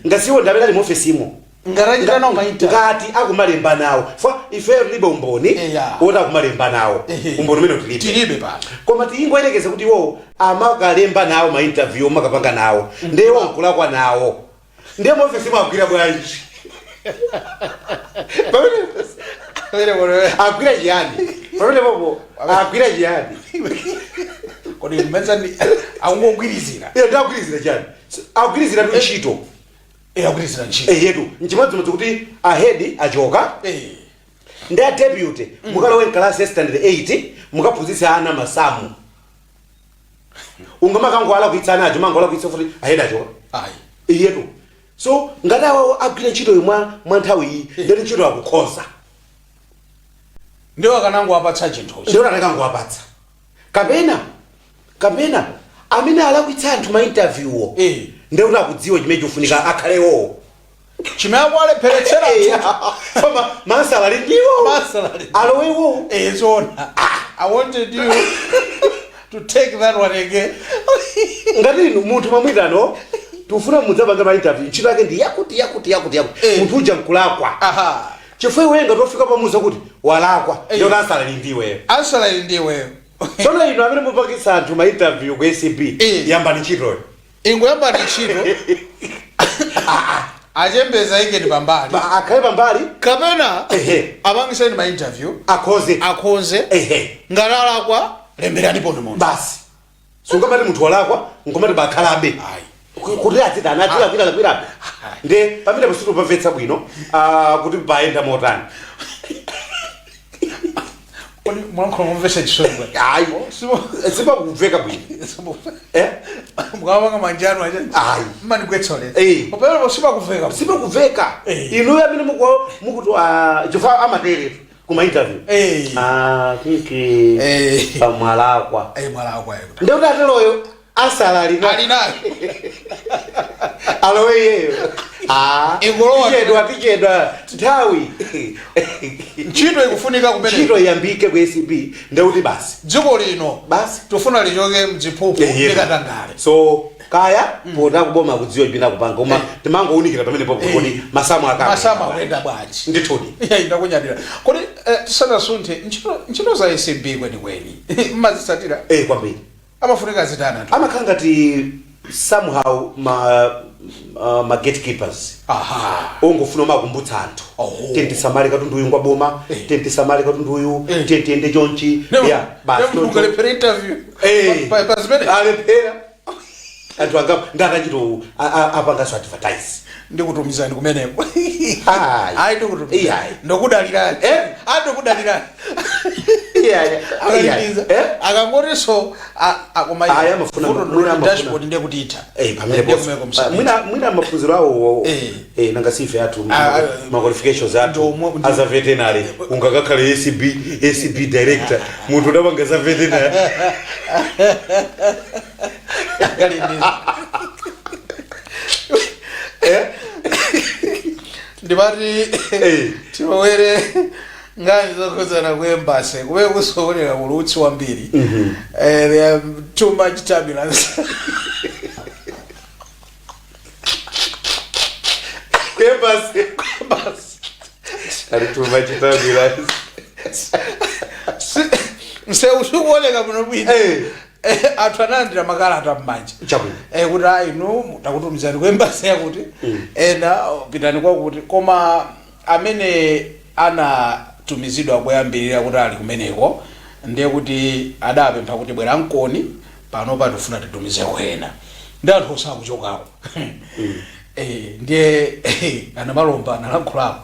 D: ngasiwo ndamene ali mu ofesimo,
C: Ngatachita nawo ma interview.
D: Ngati akumalemba nawo, fa ifeyo tilibe umboni woti akumalemba nawo. Umboni umene tilibe.
C: Tilibe pano.
D: Koma tingoyerekeza kuti iwowo amakalemba nawo ma interview, amakapanga nawo, ndiye nkulakwa nawo, ndiye mu ofesimo agwira bwanji? Pamene agwira chiyani? Pamene popo agwira chiyani?
C: Kodi mmenza ndi akungogwirizira?
D: Iye ndagwirizira chiyani? Agwirizira tu ntchito.
C: Agwirizira ntchito.
D: Eyetu, nchimodzimodzi kuti a head achoka ndi a deputy, mukalowe mkalasi ya standard 8, mukaphunzitse ana masamu. Ungamakangoalakwitsa ana acho, mangoalakwitsa futi a head achoka.
C: Ayi.
D: Iyetu, so ngati awawo agwira ntchitoyo mwa nthawi iyi, ndeti ntchito akukhoza.
C: Ndiwo akanangowapatsa chinthucho.
D: Ndiwo akanangowapatsa, kapena amene alakwitsa anthu ma interviewwo, ndekuti akudziwa chimene chikufunika akhalewo.
C: Chimene akuwalepheretsera.
D: Koma masala ali ndiwo.
C: Masala ali ndiwo.
D: Alowewo.
C: Zona, I wanted you to take that one again.
D: Ngati inu munthu mamwitano, tikufuna mudzapanga ma interview, ntchito yake ndi yakuti, yakuti, yakuti, yakuti, munthu uja nkulakwa, chifukwa iwe ngati wafika pamuza kuti walakwa, ndiyo answer ili ndiweyo.
C: Answer ili ndiweyo.
D: Tsono inu amene mupangitsa anthu ma interview ku ACB, yambani ntchitoyo.
C: Ingoyambani ntchito, achembeza ikeni pambali.
D: Akhale pambali.
C: Kapena apangiseni ma interview.
D: Akhoze.
C: Akhonze. Ngati alakwa, lemberani pono munthu.
D: Basi, sungamati munthu walakwa nkomati bakhalabe.
C: Ayi.
D: Kuti aziti anati lakwira, nde pamene pasitupamvetsa bwino, kuti payenda motani.
C: Kodi mwankhola mumvesa chisoni bwana?
D: Ayi, sipakumveka bwino, eh?
C: Mukawapanga manjano acha.
D: Ayi.
C: Mmanigwetsole. Pamene sipakumveka.
D: Sipakumveka. Inuyo amene mukuti, chifukwa amateretu kuma interview, kiki pamwalakwa.
C: Mwalakwa.
D: Ndekuti ateloyo asala ali
C: Ali nayo.
D: Alowe iyeyo.
C: Ingolowa.
D: Tichedwa, tichedwa nthawi.
C: Ntchito ikufunika kumene.
D: Ntchito iyambike ku ACB, ndekuti basi.
C: Dziko lino
D: basi
C: tifuna lichoke mziphuphu ndikatangale.
D: So kaya pota kuboma kudziwa chipinda kupanga, koma timangowunikira pamene popo kuti masamu akapa.
C: Masamu akuyenda bwanji?
D: Ndithudi.
C: Iya, ndakunyadira. Kodi tisanasunthe, ntchito za ACB kwenikweni mmazitsatira?
D: Eh, kwambiri.
C: Amafunika zitana anthu?
D: Amakhala ngati somehow ma gatekeepers. Ongofuna umakumbutsa anthu, tentisamale katundu uyu ngwa boma, tentisamale katundu uyu, tentiyende chonchi. Ya, basi.
C: Ukalephera interview pa zimene
D: Alephera anthu anga ndakachito apangaso advertise.
C: Ndikutumizani kumeneko.
D: Ayi.
C: Ayi, ndikutumizani.
D: Iyayi.
C: Ndokudalirani. Andokudalirani.
D: Iyayi.
C: Akalindiza.
D: Eh?
C: Akangotinso akoma.
D: Ayi, amafuna- mwina amafuna.
C: Dashboard ndiye kuti itha.
D: Pamene
C: Ndiye
D: poso.
C: kumeko msabiti.
D: Mwina maphunziro awo, nanga sife athu, ma qualifications athu as a veterinary, ungakakhale ACB director munthu udapanga za veterinary?
C: Akalindiza. Ndimati tilowere nkhani zokhudzana ku embassy kumene kusokonera ulutsi wambiri. There are too much turbulence.
D: Ku embassy ali too much turbulence.
C: Msewu sikuoneka bwino bwino. Anthu analandira makalata m'manja.
D: Chabwino.
C: Kuti ayi, inu takutumizani ku embassy yakuti, ena pitani kwakuti, koma amene anatumizidwa kuyambirira kuti ali kumeneko, ndiye kuti adapempha kuti bwera mkoni pano patifuna titumizeko ena, ndi anthu osakuchokako. Ndiye anamalomba analankhulako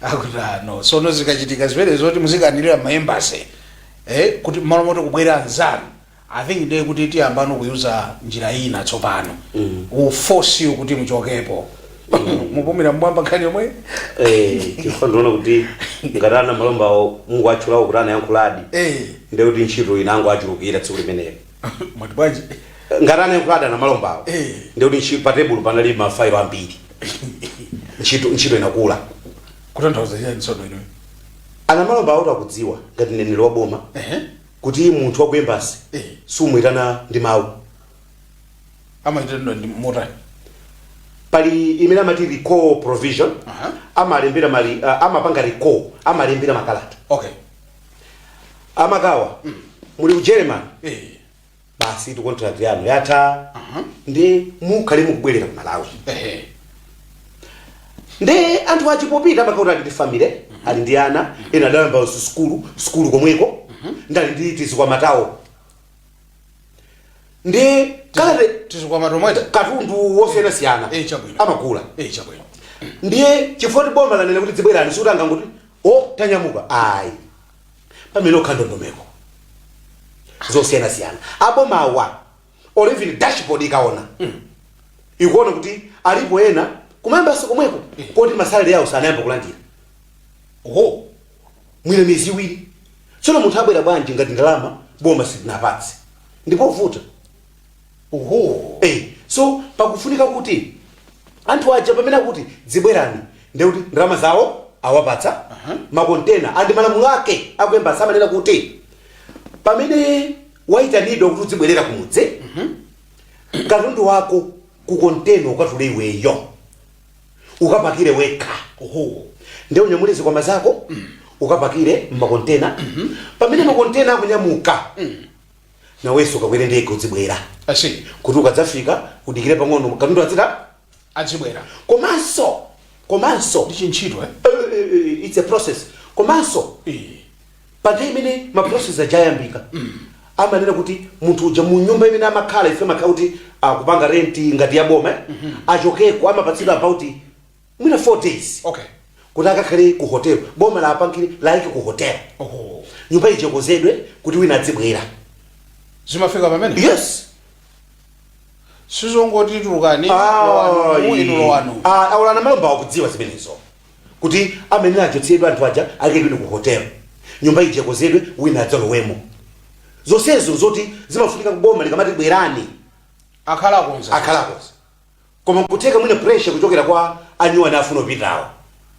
C: akuti ano sono zikachitika zimene zoti muzikanirira ma embassy, kuti malo moti kubwera anzanu, I think ndiye kuti tiyambano kuyuza njira ina tsopano, mm. force you kuti muchokepo, mupumira mmwamba nkhani yomwe.
D: Chifukwa ndiona kuti ngati ana malombawo mungu atchulawo kuti anayankhuladi, ndiye kuti ntchito inango achulukira tsiku limenelo.
C: Mwati bwanji?
D: Ngati anayankhuladi ana malombawo, ndiye kuti ntchito pa tebulu panali mafailo ambiri, ntchito inakula.
C: Kutanthauza chani tsono inuyo?
D: Ana malombawo kuti akudziwa ngati mneneri wa boma kuti munthu wa ku embassy sumuyitana ndi mawu.
C: Amaitana ndi motani?
D: Pali imene amati recall provision. Amalembera mali, amapanga recall, amalembera makalata. Amakawa muli ku German, basi tu, contract yanu yatha, ndi mukhale mukubwerera ku Malawi. Ndi anthu achipopita amakhala kuti ali ndi family, ali ndi ana, ena adayamba sukulu komweko. Ndali ndi tizikwama tawo ndi kalate.
C: Tizikwama tomweta.
D: Katundu wosiyanasiyana.
C: Eh, chabwino.
D: Amagula.
C: Eh, chabwino.
D: Ndiye chifukwa kuti boma lanena kuti dzibwerani, sikuti angangoti, "O, tanyamuka," ayi. Pamene okha ndondomeko zosiyanasiyana abomawa or even dashboard ikaona, ikuona kuti alipo ena kumayambanso komweko koti ma salary yawo sanayamba kulandira.
C: Oho.
D: Mwina miyezi 2. Tsono munthu abwera bwanji ngati ndalama boma silinapatse? Ndipovuta.
C: Oho.
D: So pakufunika kuti anthu aja pamene akuti dzibwerani, ndekuti ndalama zawo awapatsa, makontena andi malamulo ake aku embassy amanena kuti pamene wayitanidwa kuti uzibwerera kumudzi, katundu wako ku kontena ukatule iweyo, ukapakire wekha.
C: Oho.
D: Ndiye unyamule zikwama zako, ukapakire mmakontena. Pamene makontena akunyamuka, nawenso ukakwere ndege, uzibwera.
C: Asi.
D: Kuti ukadzafika, udikire pang'ono, katundu azita
C: Azibwera.
D: Komanso
C: Ndi chintchito, eh?
D: It's a process. Komanso pa nthawi imene ma process ajayambika, amanena kuti munthu uja mu nyumba imene amakhala, ife amakhala kuti akupanga rent ngati ya boma, achokeko, amapatsidwa about mwina 4 days kuti akakhale ku hotel, boma lapangire laike ku hotel.
C: Oho.
D: Nyumba ija ikonzedwe kuti wina adzibwera.
C: Zimafika pamene?
D: Yes.
C: Sizongoti tulukani, lowanu, inu lowanu.
D: Aulana malomba akudziwa zimenezo kuti amene achotsedwa anthu aja akekedwe ku hotel, nyumba ija ikonzedwe, wina adzalowemo. Zonsezo zoti zimafunika kuboma likamati bwerani,
C: akhala akonza.
D: Akhala akonza, koma nkutheka mwina pressure kuchokera kwa anyuwani afuna upitawo.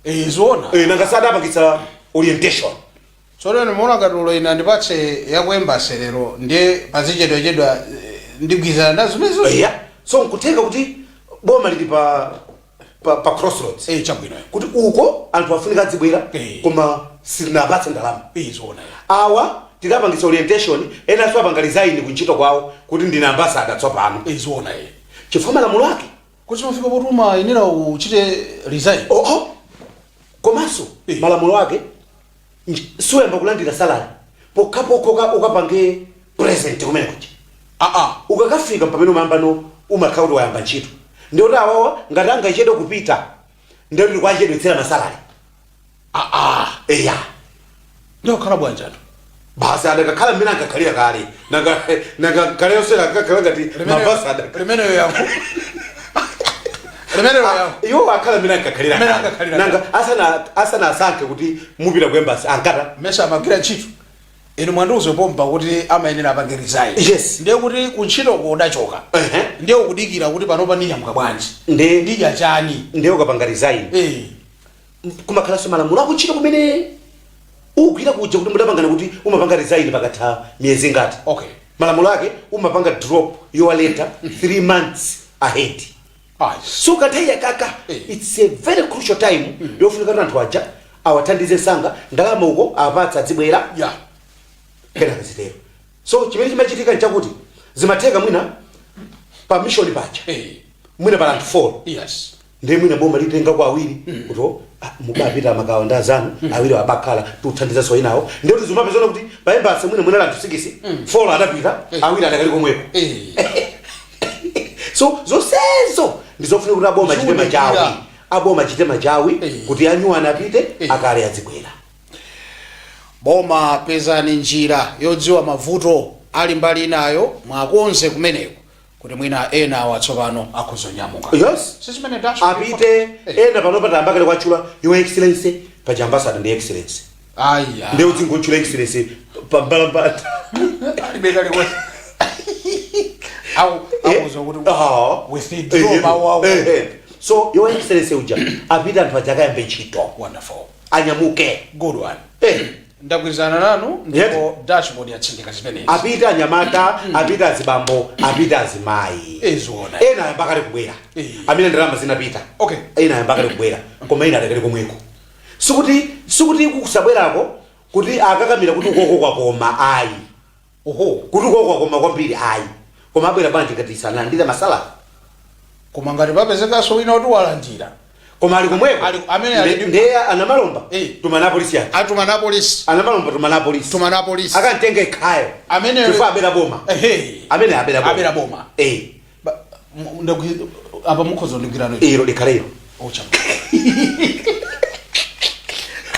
C: Eh, zoona.
D: Nanga sadapangitsa orientation?
C: Tsono nimuona katulo ina ndipatse yaku embassy lero, ndiye pazichedwachedwa, ndigwizana nazo zimenezo.
D: Yeah, so nkutheka kuti boma lili pa crossroads
C: Eh, chabwino.
D: kuti uko anthu afunika adzibwera, koma silinapatse ndalama.
C: Eh, zoona.
D: Awa tikapangitsa orientation, enanso apanga resign kuntchito kwawo kuti ndine ambassador tsopano.
C: Eh, zoona, eh.
D: Chifukwa malamulo ake
C: Kuti mafika potuma inena uchite resign.
D: Oho, komanso malamulo ake suyamba kulandira salary pokhapokha ukapange present kumene kuja.
C: Aa.
D: Ukakafika pamene umayamba no umakhala kuti wayamba ntchito. Ndiyoti awawa ngati angachedwe kupita, ndiyoti kwachedwetsera ma salary.
C: Aa.
D: Eya.
C: Ndiyokhala bwanji anthu?
D: Basi, adakakhala mmene ankakhalira kale. Nanga kale yonse akakhala ngati ma ambassador?
C: Limeneyo yankho, limeneyo yankho.
D: Iwo akhala mmene ankakhalira
C: Mmene
D: kale.
C: ankakhalira.
D: Nanga asana asankhe kuti mupita ku embassy, ankata
C: Mesa amagwira ntchito? Inu mwandiuze pompa kuti amayenera apange resign.
D: Yes.
C: Ndiye kuti kuntchitoko udachoka. Ndiye ukudikira kuti panopa ndinyamuka bwanji, ndidya chani?
D: Ndiye ukapanga resign, kumakhalanso malamulo akuntchito kumene ugwira kuja kuti mudapangana kuti umapanga resign pakatha miyezi ingati. Malamulo ake umapanga drop your letter 3 months ahead. So kanthawi yakaka, it's a very crucial time yofunika kuti anthu aja awathandize sanga, ndalama uko apatsa, adzibwera, kenaka zitero. So chimene chimachitika nchakuti zimatheka mwina pa mission paja mwina pala anthu 4, ndiye mwina boma litenga kwa awiri kuti, "Oh, ah, mubapita makawa ndi azanu awiri abakhala tuthandizaso inawo." Ndiye kuti zimapezana kuti pa embassy mwina mwina anthu 6, 4 adapita, awiri adakali komweko. So zonsezo ndizofunika kuti aboma achite
C: Ziwunikira.
D: machawi, aboma achite machawi kuti anyuwani apite, akale azibwera.
C: Boma, pezani njira yodziwa mavuto ali mbali inayo, mwakonze kumeneko kuti mwina ena awa tsopano akuzonyamuka.
D: Yes.
C: Sizimene dash
D: Apite. Ena pano patamba kale kwatchula "Your Excellency". Paja ambassador ndi Excellency.
C: Aya.
D: Ndiye udzingochula Excellency pambalambata.
C: Alibe kalikonse au akuza kuti withdraw mawu awo.
D: So Your Excellency uja apite, anthu aja akayambe ntchito.
C: Wonderful.
D: Anyamuke.
C: Good one. Ndagwirizana nanu, ndipo dashboard yatsindika zimenezi.
D: Apite anyamata, apite azibambo, apite azimayi.
C: Izoona.
D: Ena ayamba kale kubwera amene ndalama zinapita. Ena ayamba kale kubwera, koma ena adakali komweko. Sikuti kusabwerako kuti akakamira kuti ukoko kwakoma, ayi.
C: Oho.
D: Kuti ukoko kwakoma kwambiri, ayi. Koma abwera bwanji ngati sanalandire ma salary?
C: Koma ngati papezekanso wina kuti walandira,
D: Koma ali komweko.
C: Amene ali
D: Ndiye anamalomba.
C: Eh.
D: Tumana apolisi ati.
C: Atumana apolisi.
D: Anamalomba, tumana apolisi.
C: Tumana apolisi.
D: Akantenga ikhayo. Chifukwa abera boma.
C: Ehe.
D: Amene abera boma.
C: Abera boma.
D: Eh.
C: Apa mukhoza ndigwirano.
D: Ilo likhalero.
C: Ocha.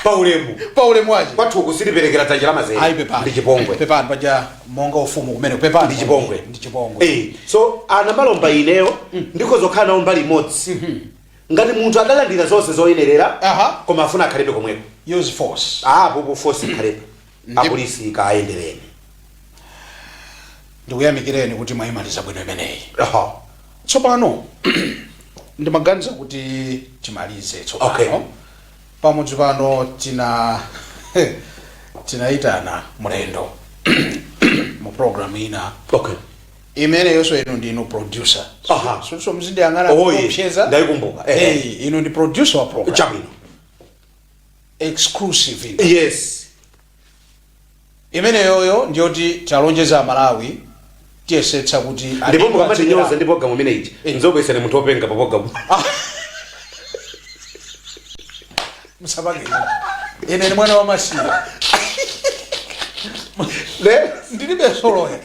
D: Paulemu.
C: Paulemu waje.
D: Kwathu kusiliperekera dzanja la mazere.
C: Ayi, pepani.
D: Ndi chipongwe.
C: Pepani, paja monga ufumu kumene, pepani.
D: Ndi chipongwe.
C: Ndi chipongwe.
D: Eh, so anamalomba ineyo ndikhozokhala nawo mbali imodzi ngati munthu adalandira zonse zoyenerera, koma afuna akhalebe komweko.
C: Use force.
D: Apo force ikhalepo, apolisi kayendereni.
C: Ndikuyamikireni kuti mwayimaliza bwino imeneyi. Tsopano ndimaganiza kuti timalize tsopano. Pamodzi pano tinayitana mlendo mu program ina imeneyonso inu ndinu producer. So mzindiyang'ana
D: Oye,
C: kuopseza.
D: ndayikumbuka.
C: Eh, inu ndi producer wa program.
D: Chabwino.
C: Exclusive interview.
D: Yes.
C: Imeneyoyo ndiyoti talonjeza Amalawi, tiyesetsa kuti
D: Ndipo mukamadinyoza ndi program imeneyi,
C: Eh.
D: nzobwesani munthu openga pa program.
C: Musapange, ine ndi mwana wa masiye.
D: Ne?
C: Ndilibe soloya.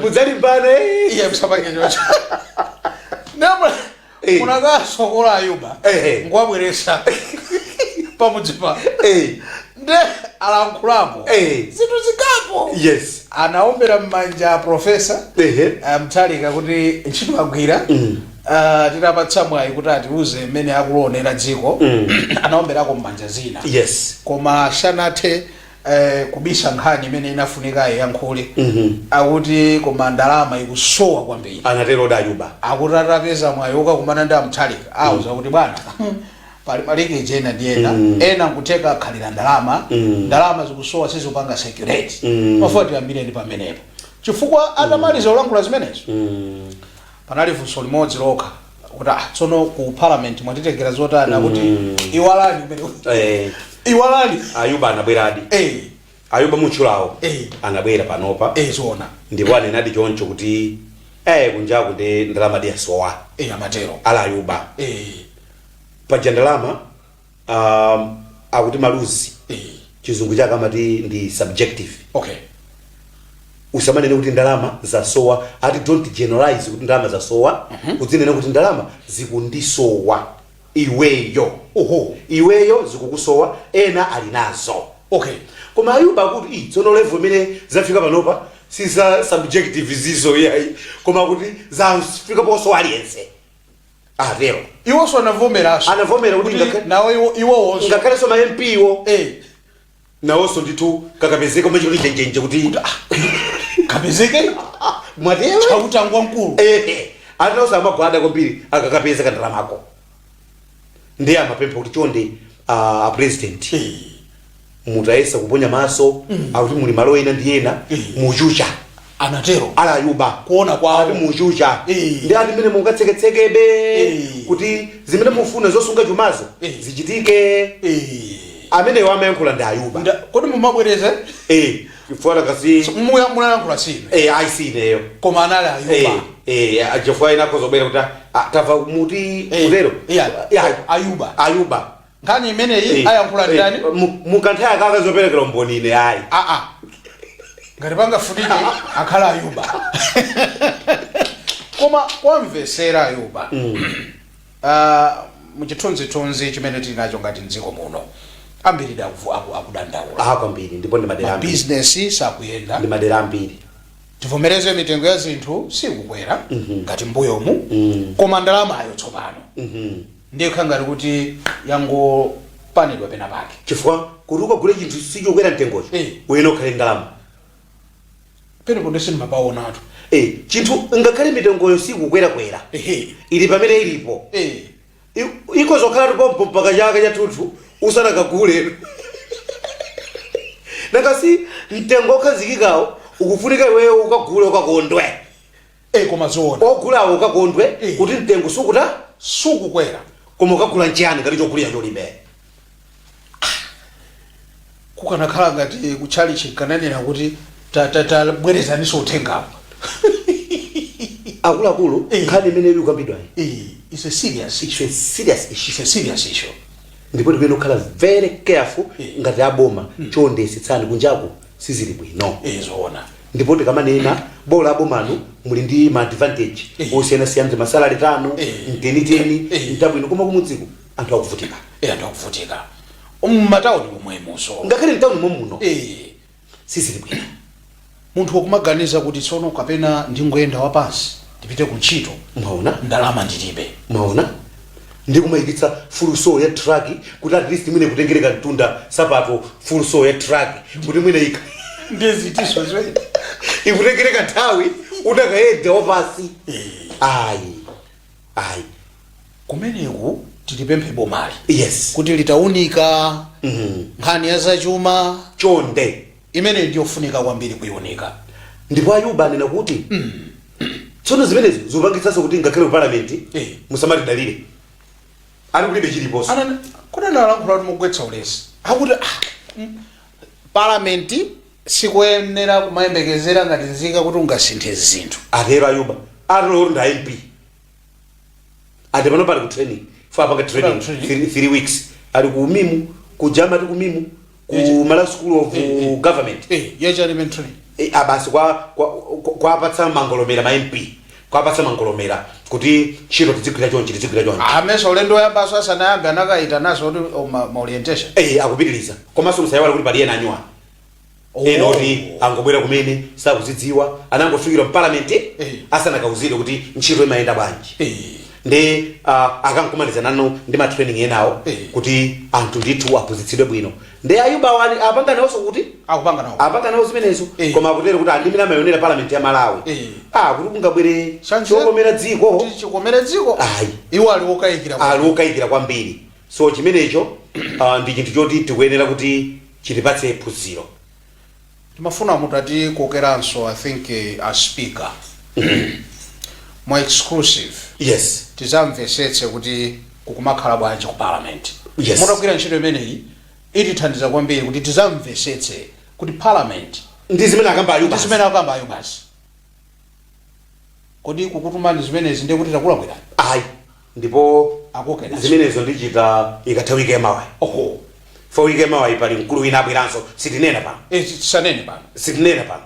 D: Mudzalimbane.
C: Iye, musapange chocho. Namwe
D: Eh.
C: munakasokola Ayuba ngwabweresa pamudzi pa nde alankhulapo zinthu zingapo. Anaombera m'manja professor Mutharika kuti ntchito agwira. Titapatsa mwayi kuti atiuze mmene akulionera dziko, anaomberako m'manja zina. Koma sanathe kubisa nkhani imene inafunika iyankhule, akuti koma ndalama ikusowa kwambiri.
D: Anatero da Ayuba.
C: Akuti atapeza mwayi wokakumana ndi aMutharika, auza kuti bwana, pali ma leakage ena ndi ena, ena nkutheka akhalira ndalama, ndalama zikusowa, sizikupanga circulate. Mafuta tiyambireni pamenepo, chifukwa atamaliza kulankhula zimenezo, panali funso limodzi lokha kuti ah, tsono ku parliament mwatitekera zotani? Akuti iwalani kumene. Iwalani.
D: Ayuba anabweradi. Ayuba mutchulawo. Anabwera panopa.
C: Zoona.
D: Ndipo anenadi choncho kuti kunjaku ndi ndalama diyasowa.
C: Amatero.
D: Ala Ayuba. Paja ndalama akuti maluzi, chizungu chake amati ndi subjective. Usamanene kuti ndalama zasowa, ati don't generalize kuti ndalama zasowa. Udzinene kuti ndalama zikundisowa iweyo. Iweyo zikukusowa, ena ali nazo. Koma Ayuba akuti "Ii, tsono level imene zafika panopa si za subjective zizo yayi, koma kuti zafika posowa aliyense," atero.
C: Iwonso anavomeranso.
D: Anavomera kuti
C: nawo iwowonso
D: ngakhalenso ma MP wo nawonso ndithu kakapezeka umachita kuti njenjenje kuti
C: kapezeke.
D: Mwatero.
C: Chautangwa mkulu.
D: Atinawonso amagwada kwambiri akakapeza kandalamako. Ndiye amapempha kuti chonde, a president, mutayesa kuponya maso, akuti muli malo ena ndi ena muchucha.
C: Anatero.
D: Ala Ayuba.
C: Kuona kwawo.
D: Ati muchucha. Ndi ati mmene mungatseketsekebe kuti zimene mufuna zosunga chumazo zichitike. Amenewo amayankhula ndi Ayuba.
C: Kodi mumabwereza?
D: Chifukwa kasi
C: Munayankhula sinu.
D: Ayi, ineyo.
C: Koma anali Ayuba.
D: Chifukwa ina akhozobwera kuti ah, tamva muti kutero.
C: Yeah, Ayuba.
D: Ayuba.
C: Nkhani imeneyi ayankhula ndani?
D: Mukanthawi akaka zoperekera umboni ine ayi.
C: Aa, ngati pangafunike akhala Ayuba. Koma kwamvesera Ayuba, muchithunzithunzi chimene tili nacho ngati mdziko muno, ambiri akudandaula.
D: Aha, kwambiri, ndipo ndi madera ambiri.
C: Mabizinesi sakuyenda.
D: Ndi madera ambiri.
C: Tivomereze, mitengo ya zinthu sikukwera ngati mbuyomu, koma ndalamayo tsopano ndiye kukhala ngati kuti yangopanidwa pena pake.
D: Chifukwa kuti ukagule chinthu sichokwera mtengocho, uyena ukhale ndalama.
C: Penepo ndisinimapaonatu.
D: Chinthu ngakhale mitengoyo sikukwerakwera, ili pamene ilipo, ikozokhala tipompo mpaka chaka chathunthu usanakagule. Nakasi mtengo okhazikikawo ukufunika iweyo ukagule ukakondwe.
C: Koma zoona.
D: Ogulawo ukakondwe kuti mtengo sukuta
C: sukukwera.
D: Koma ukagula nchiyani ngati chogulira cholibe?
C: Kukanakhala ngati kutchalichi, kananena kuti tabwerezaniso uthengawo.
D: Akuluakulu, nkhani imene ili kukambidwayi,
C: It's a serious
D: it's
C: issue.
D: a serious issue.
C: It's a serious issue.
D: Ndipo tikuyenera kukhala very careful ngati aboma. Chonde yesetsani, kunjaku sizili bwino.
C: Zoona.
D: Ndipo tikamanena bola abomanu muli ndi ma advantage osiyanasiyana, ndi ma salary tanu, mteniteni, mtabwino, koma kumudziko anthu akuvutika.
C: Anthu akuvutika mmatawuni momwemonso.
D: Ngakhale mtawuni momuno sizili bwino.
C: Munthu wakumaganiza kuti tsono kapena ndingoyenda wapansi ndipite ku ntchito,
D: Mwaona?
C: ndalama ndilibe.
D: Mwaona, ndi kumayikitsa full sole ya truck kuti at least mwine kutengereka mtunda, sapato full sole ya truck kuti mwine ika
C: Ndezitiso zimene
D: ikutengereka nthawi utakayenda wapasi. Ayi, ayi.
C: Kumeneku tilipemphe bomali kuti litaunika nkhani ya zachuma.
D: Chonde.
C: Imene ndiyofunika kwambiri kuiunika.
D: Ndipo Ayuba anena kuti tsono zimenezo zikupangitsanso kuti ngakhale ku parliament musamatidalire, ali kulibe chiliponso.
C: Kuti analankhula kuti mugwetsa ulesi, akuti palamenti sikuyenera kumayembekezera ngati nzika kuti ungasinthe zinthu.
D: Atero Ayuba, atero kuti ndi MP, ati pano pali ku training fo apanga training.
C: Pali training.
D: 3 weeks ali ku MIM, ku Jamati, ku MIM, ku Malawi School of Government.
C: Yachani imene training?
D: Abasi kwa kwapatsa mangolomera ma MP, kwapatsa mangolomera kuti ntchito tizigwira chonchi, tizigwira chonchi.
C: Amesa ulendo woyambaso asanayambe anakayita naso kuti ma orientation?
D: Akupitiriza, komanso musayiwale kuti pali ena anyuwa, ena oti angobwera kumene, sakuzidziwa, anangofikira mpalamenti asanakauzidwe kuti ntchito imayenda bwanji. Ndi akankumaliza nanu ndi ma training enawo kuti anthu ndithu aphunzitsidwe bwino. Ndi Ayuba wali apanga nawonso kuti
C: Akupanga nawo.
D: Apanga nawo zimenezo. Koma akutero kuti andimene amayonera parliament ya Malawi, kuti kungabwere chokomera dziko.
C: Kuti chikomere dziko.
D: Ayi.
C: Iwo ali wokayikira.
D: Ali wokayikira kwambiri. So chimenecho ndi chinthu choti tikuyenera kuti chitipatse phunziro.
C: Timafuna mutatikokeranso, I think, a speaker mwa exclusive, tizamvesetse kuti kukumakhala bwanji ku parliament. Mutagwira ntchito imeneyi itithandiza kwambiri kuti tizamvesetse kuti parliament
D: ndi zimene akamba Ayuba.
C: Ndi zimene akamba Ayubasi. Kodi kukutumani zimenezi ndiye kuti takulakwira?
D: Ayi, ndipo
C: Akokeranso.
D: zimenezo ndichita ikatha wiki yamawayi. Fo wiki yamawayi pali mkulu wina abweranso, sitinena pano.
C: Tisanene pano.
D: Sitinena pano.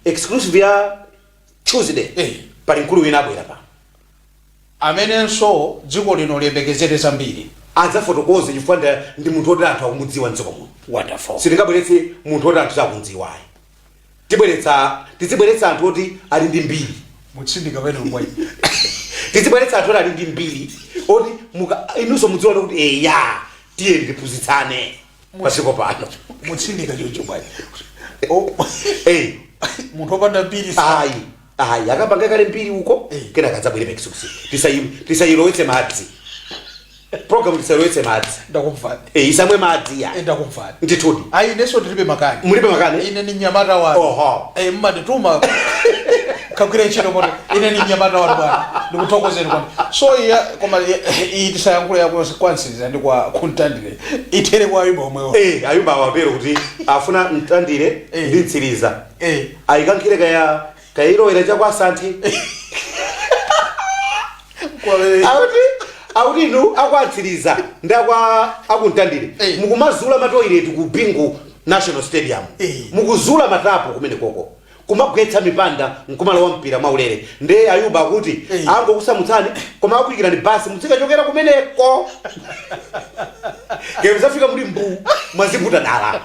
D: Exclusive ya Tuesday, pali mkulu wina abwera pano
C: amenenso dziko lino liyembekezere zambiri.
D: Adzafotokoze chifukwa ndi munthu woti anthu akumudziwa mdziko muno.
C: Wonderful.
D: Sitingabweretse munthu woti anthu sakundziwayi. Tibweretsa, tizibweretsa anthu oti ali ndi mbiri.
C: Mutsindika pene mbwayi.
D: Tizibweretsa anthu oti ali ndi mbiri, oti muka inunso mudziona kuti eya, tiye tiphunzitsane pasiko pano.
C: Mutsindika choncho bwayi? Munthu wopanda mbiri
D: Ayi, ayi, akapanga kale mbiri uko, kenaka adzabwere pa exclusive. Tisayilowetse madzi program, tisayilowetse madzi.
C: Ndakumvani.
D: Isamwe madzi ya.
C: Ndakumvani.
D: Ndithudi.
C: Ayi, inenso ndilibe makani.
D: Mulibe makani?
C: Ine ni mnyamata wanu. Mmandituma kagwira ntchito poti ine ni mnyamata wanu bwana, ndikuthokozeni kwambiri. So iya, koma iyi tisayankhule yako kwansiriza ndi kwa kuntandire, itere kwa Ayuba omwewo.
D: Ayuba awapero kuti afuna Mtandire ndi Mtsiriza ayikankhire kaya kayilowera chakwa Asante. Akuti inu akwatsiriza ndi akwa akuntandire mukumazula ma toilet ku Bingu National Stadium, mukuzula matapo kumene koko, kumagwetsa mipanda nkumalowa mpira mwaulere. Nde Ayuba akuti angokusamutsani, koma akuyikirani basi muzikachokera kumeneko, kaya muzafika muli mbu, mwaziputa dala,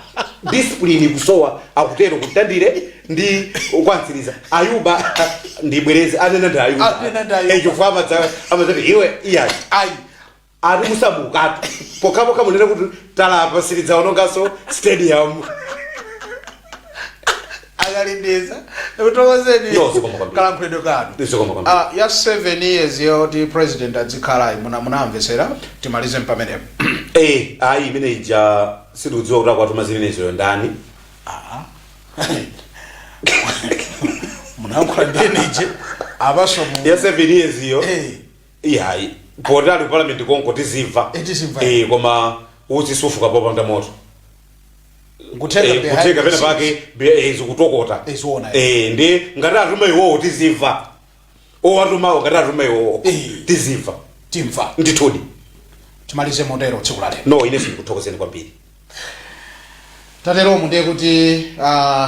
D: discipline kusowa. Akutero kuntandire ndi kwantsiriza Ayuba. Ndibwereze, anena ndi Ayuba.
C: Anena ndi Ayuba.
D: Chifukwa amadzati iwe iyayi.
C: Ayi.
D: Ati musamukatu pokhapokha munene kuti talapa, silidzaononganso stadium.
C: Akalindeza, ndikuthokozeni.
D: No, zikomo kwambiri.
C: Kalankhulidwe kanu.
D: Zikomo kwambiri.
C: Ya 7 years yoti president adzikhalayi, munamvetsera? Timalize pamenepo.
D: Ayi, imene ija sitikudziwa kuti akwatuma zimenezo ndani.
C: Munayankhula ndiyenije apaso mu
D: Ya 7 years iyo, iyayi, poti ali ku parliament konko tizimva.
C: Tizimva.
D: Koma utsi sufuka popanda moto.
C: Nkutheka behind
D: kutheka
C: the
D: pena
C: scenes.
D: pake zikutokota.
C: Ziona.
D: Ndi ngati atuma iwowo tizimva. Owatumawo ngati atuma iwowo, tizimva.
C: Timva.
D: Ndithudi.
C: Timalize motero tsiku la lero.
D: No, ine sindikuthokozeni kwambiri.
C: Tateromu ndiye kuti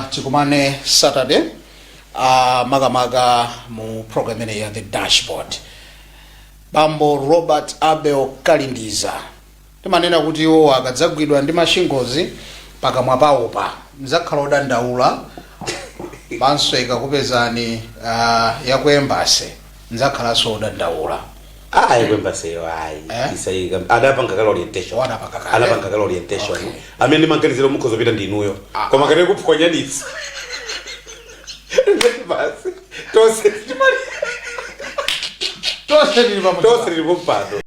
C: tikumane Saturday, makamaka mu program imeneyi ya The Dashboard. Bambo Robert Abel Kalindiza, timanena kuti iwo akadzagwidwa ndi mashingozi pakamwa pawopa mzakhala odandaula, banso ikakupezani yaku embassy mzakhalanso odandaula.
D: Ayi, ku embassyyo ayi.
C: Eh?
D: Isayika, adapanga kale orientation.
C: Adapanga kale.
D: Anapanga kale orientation.
C: Okay.
D: Amene ndimaganizira mukhoza kupita ndi inuyo, koma kati kuphwanyanitsa basi, tonse timali
C: Tonse tili pamodzi.
D: Tonse tili pompano.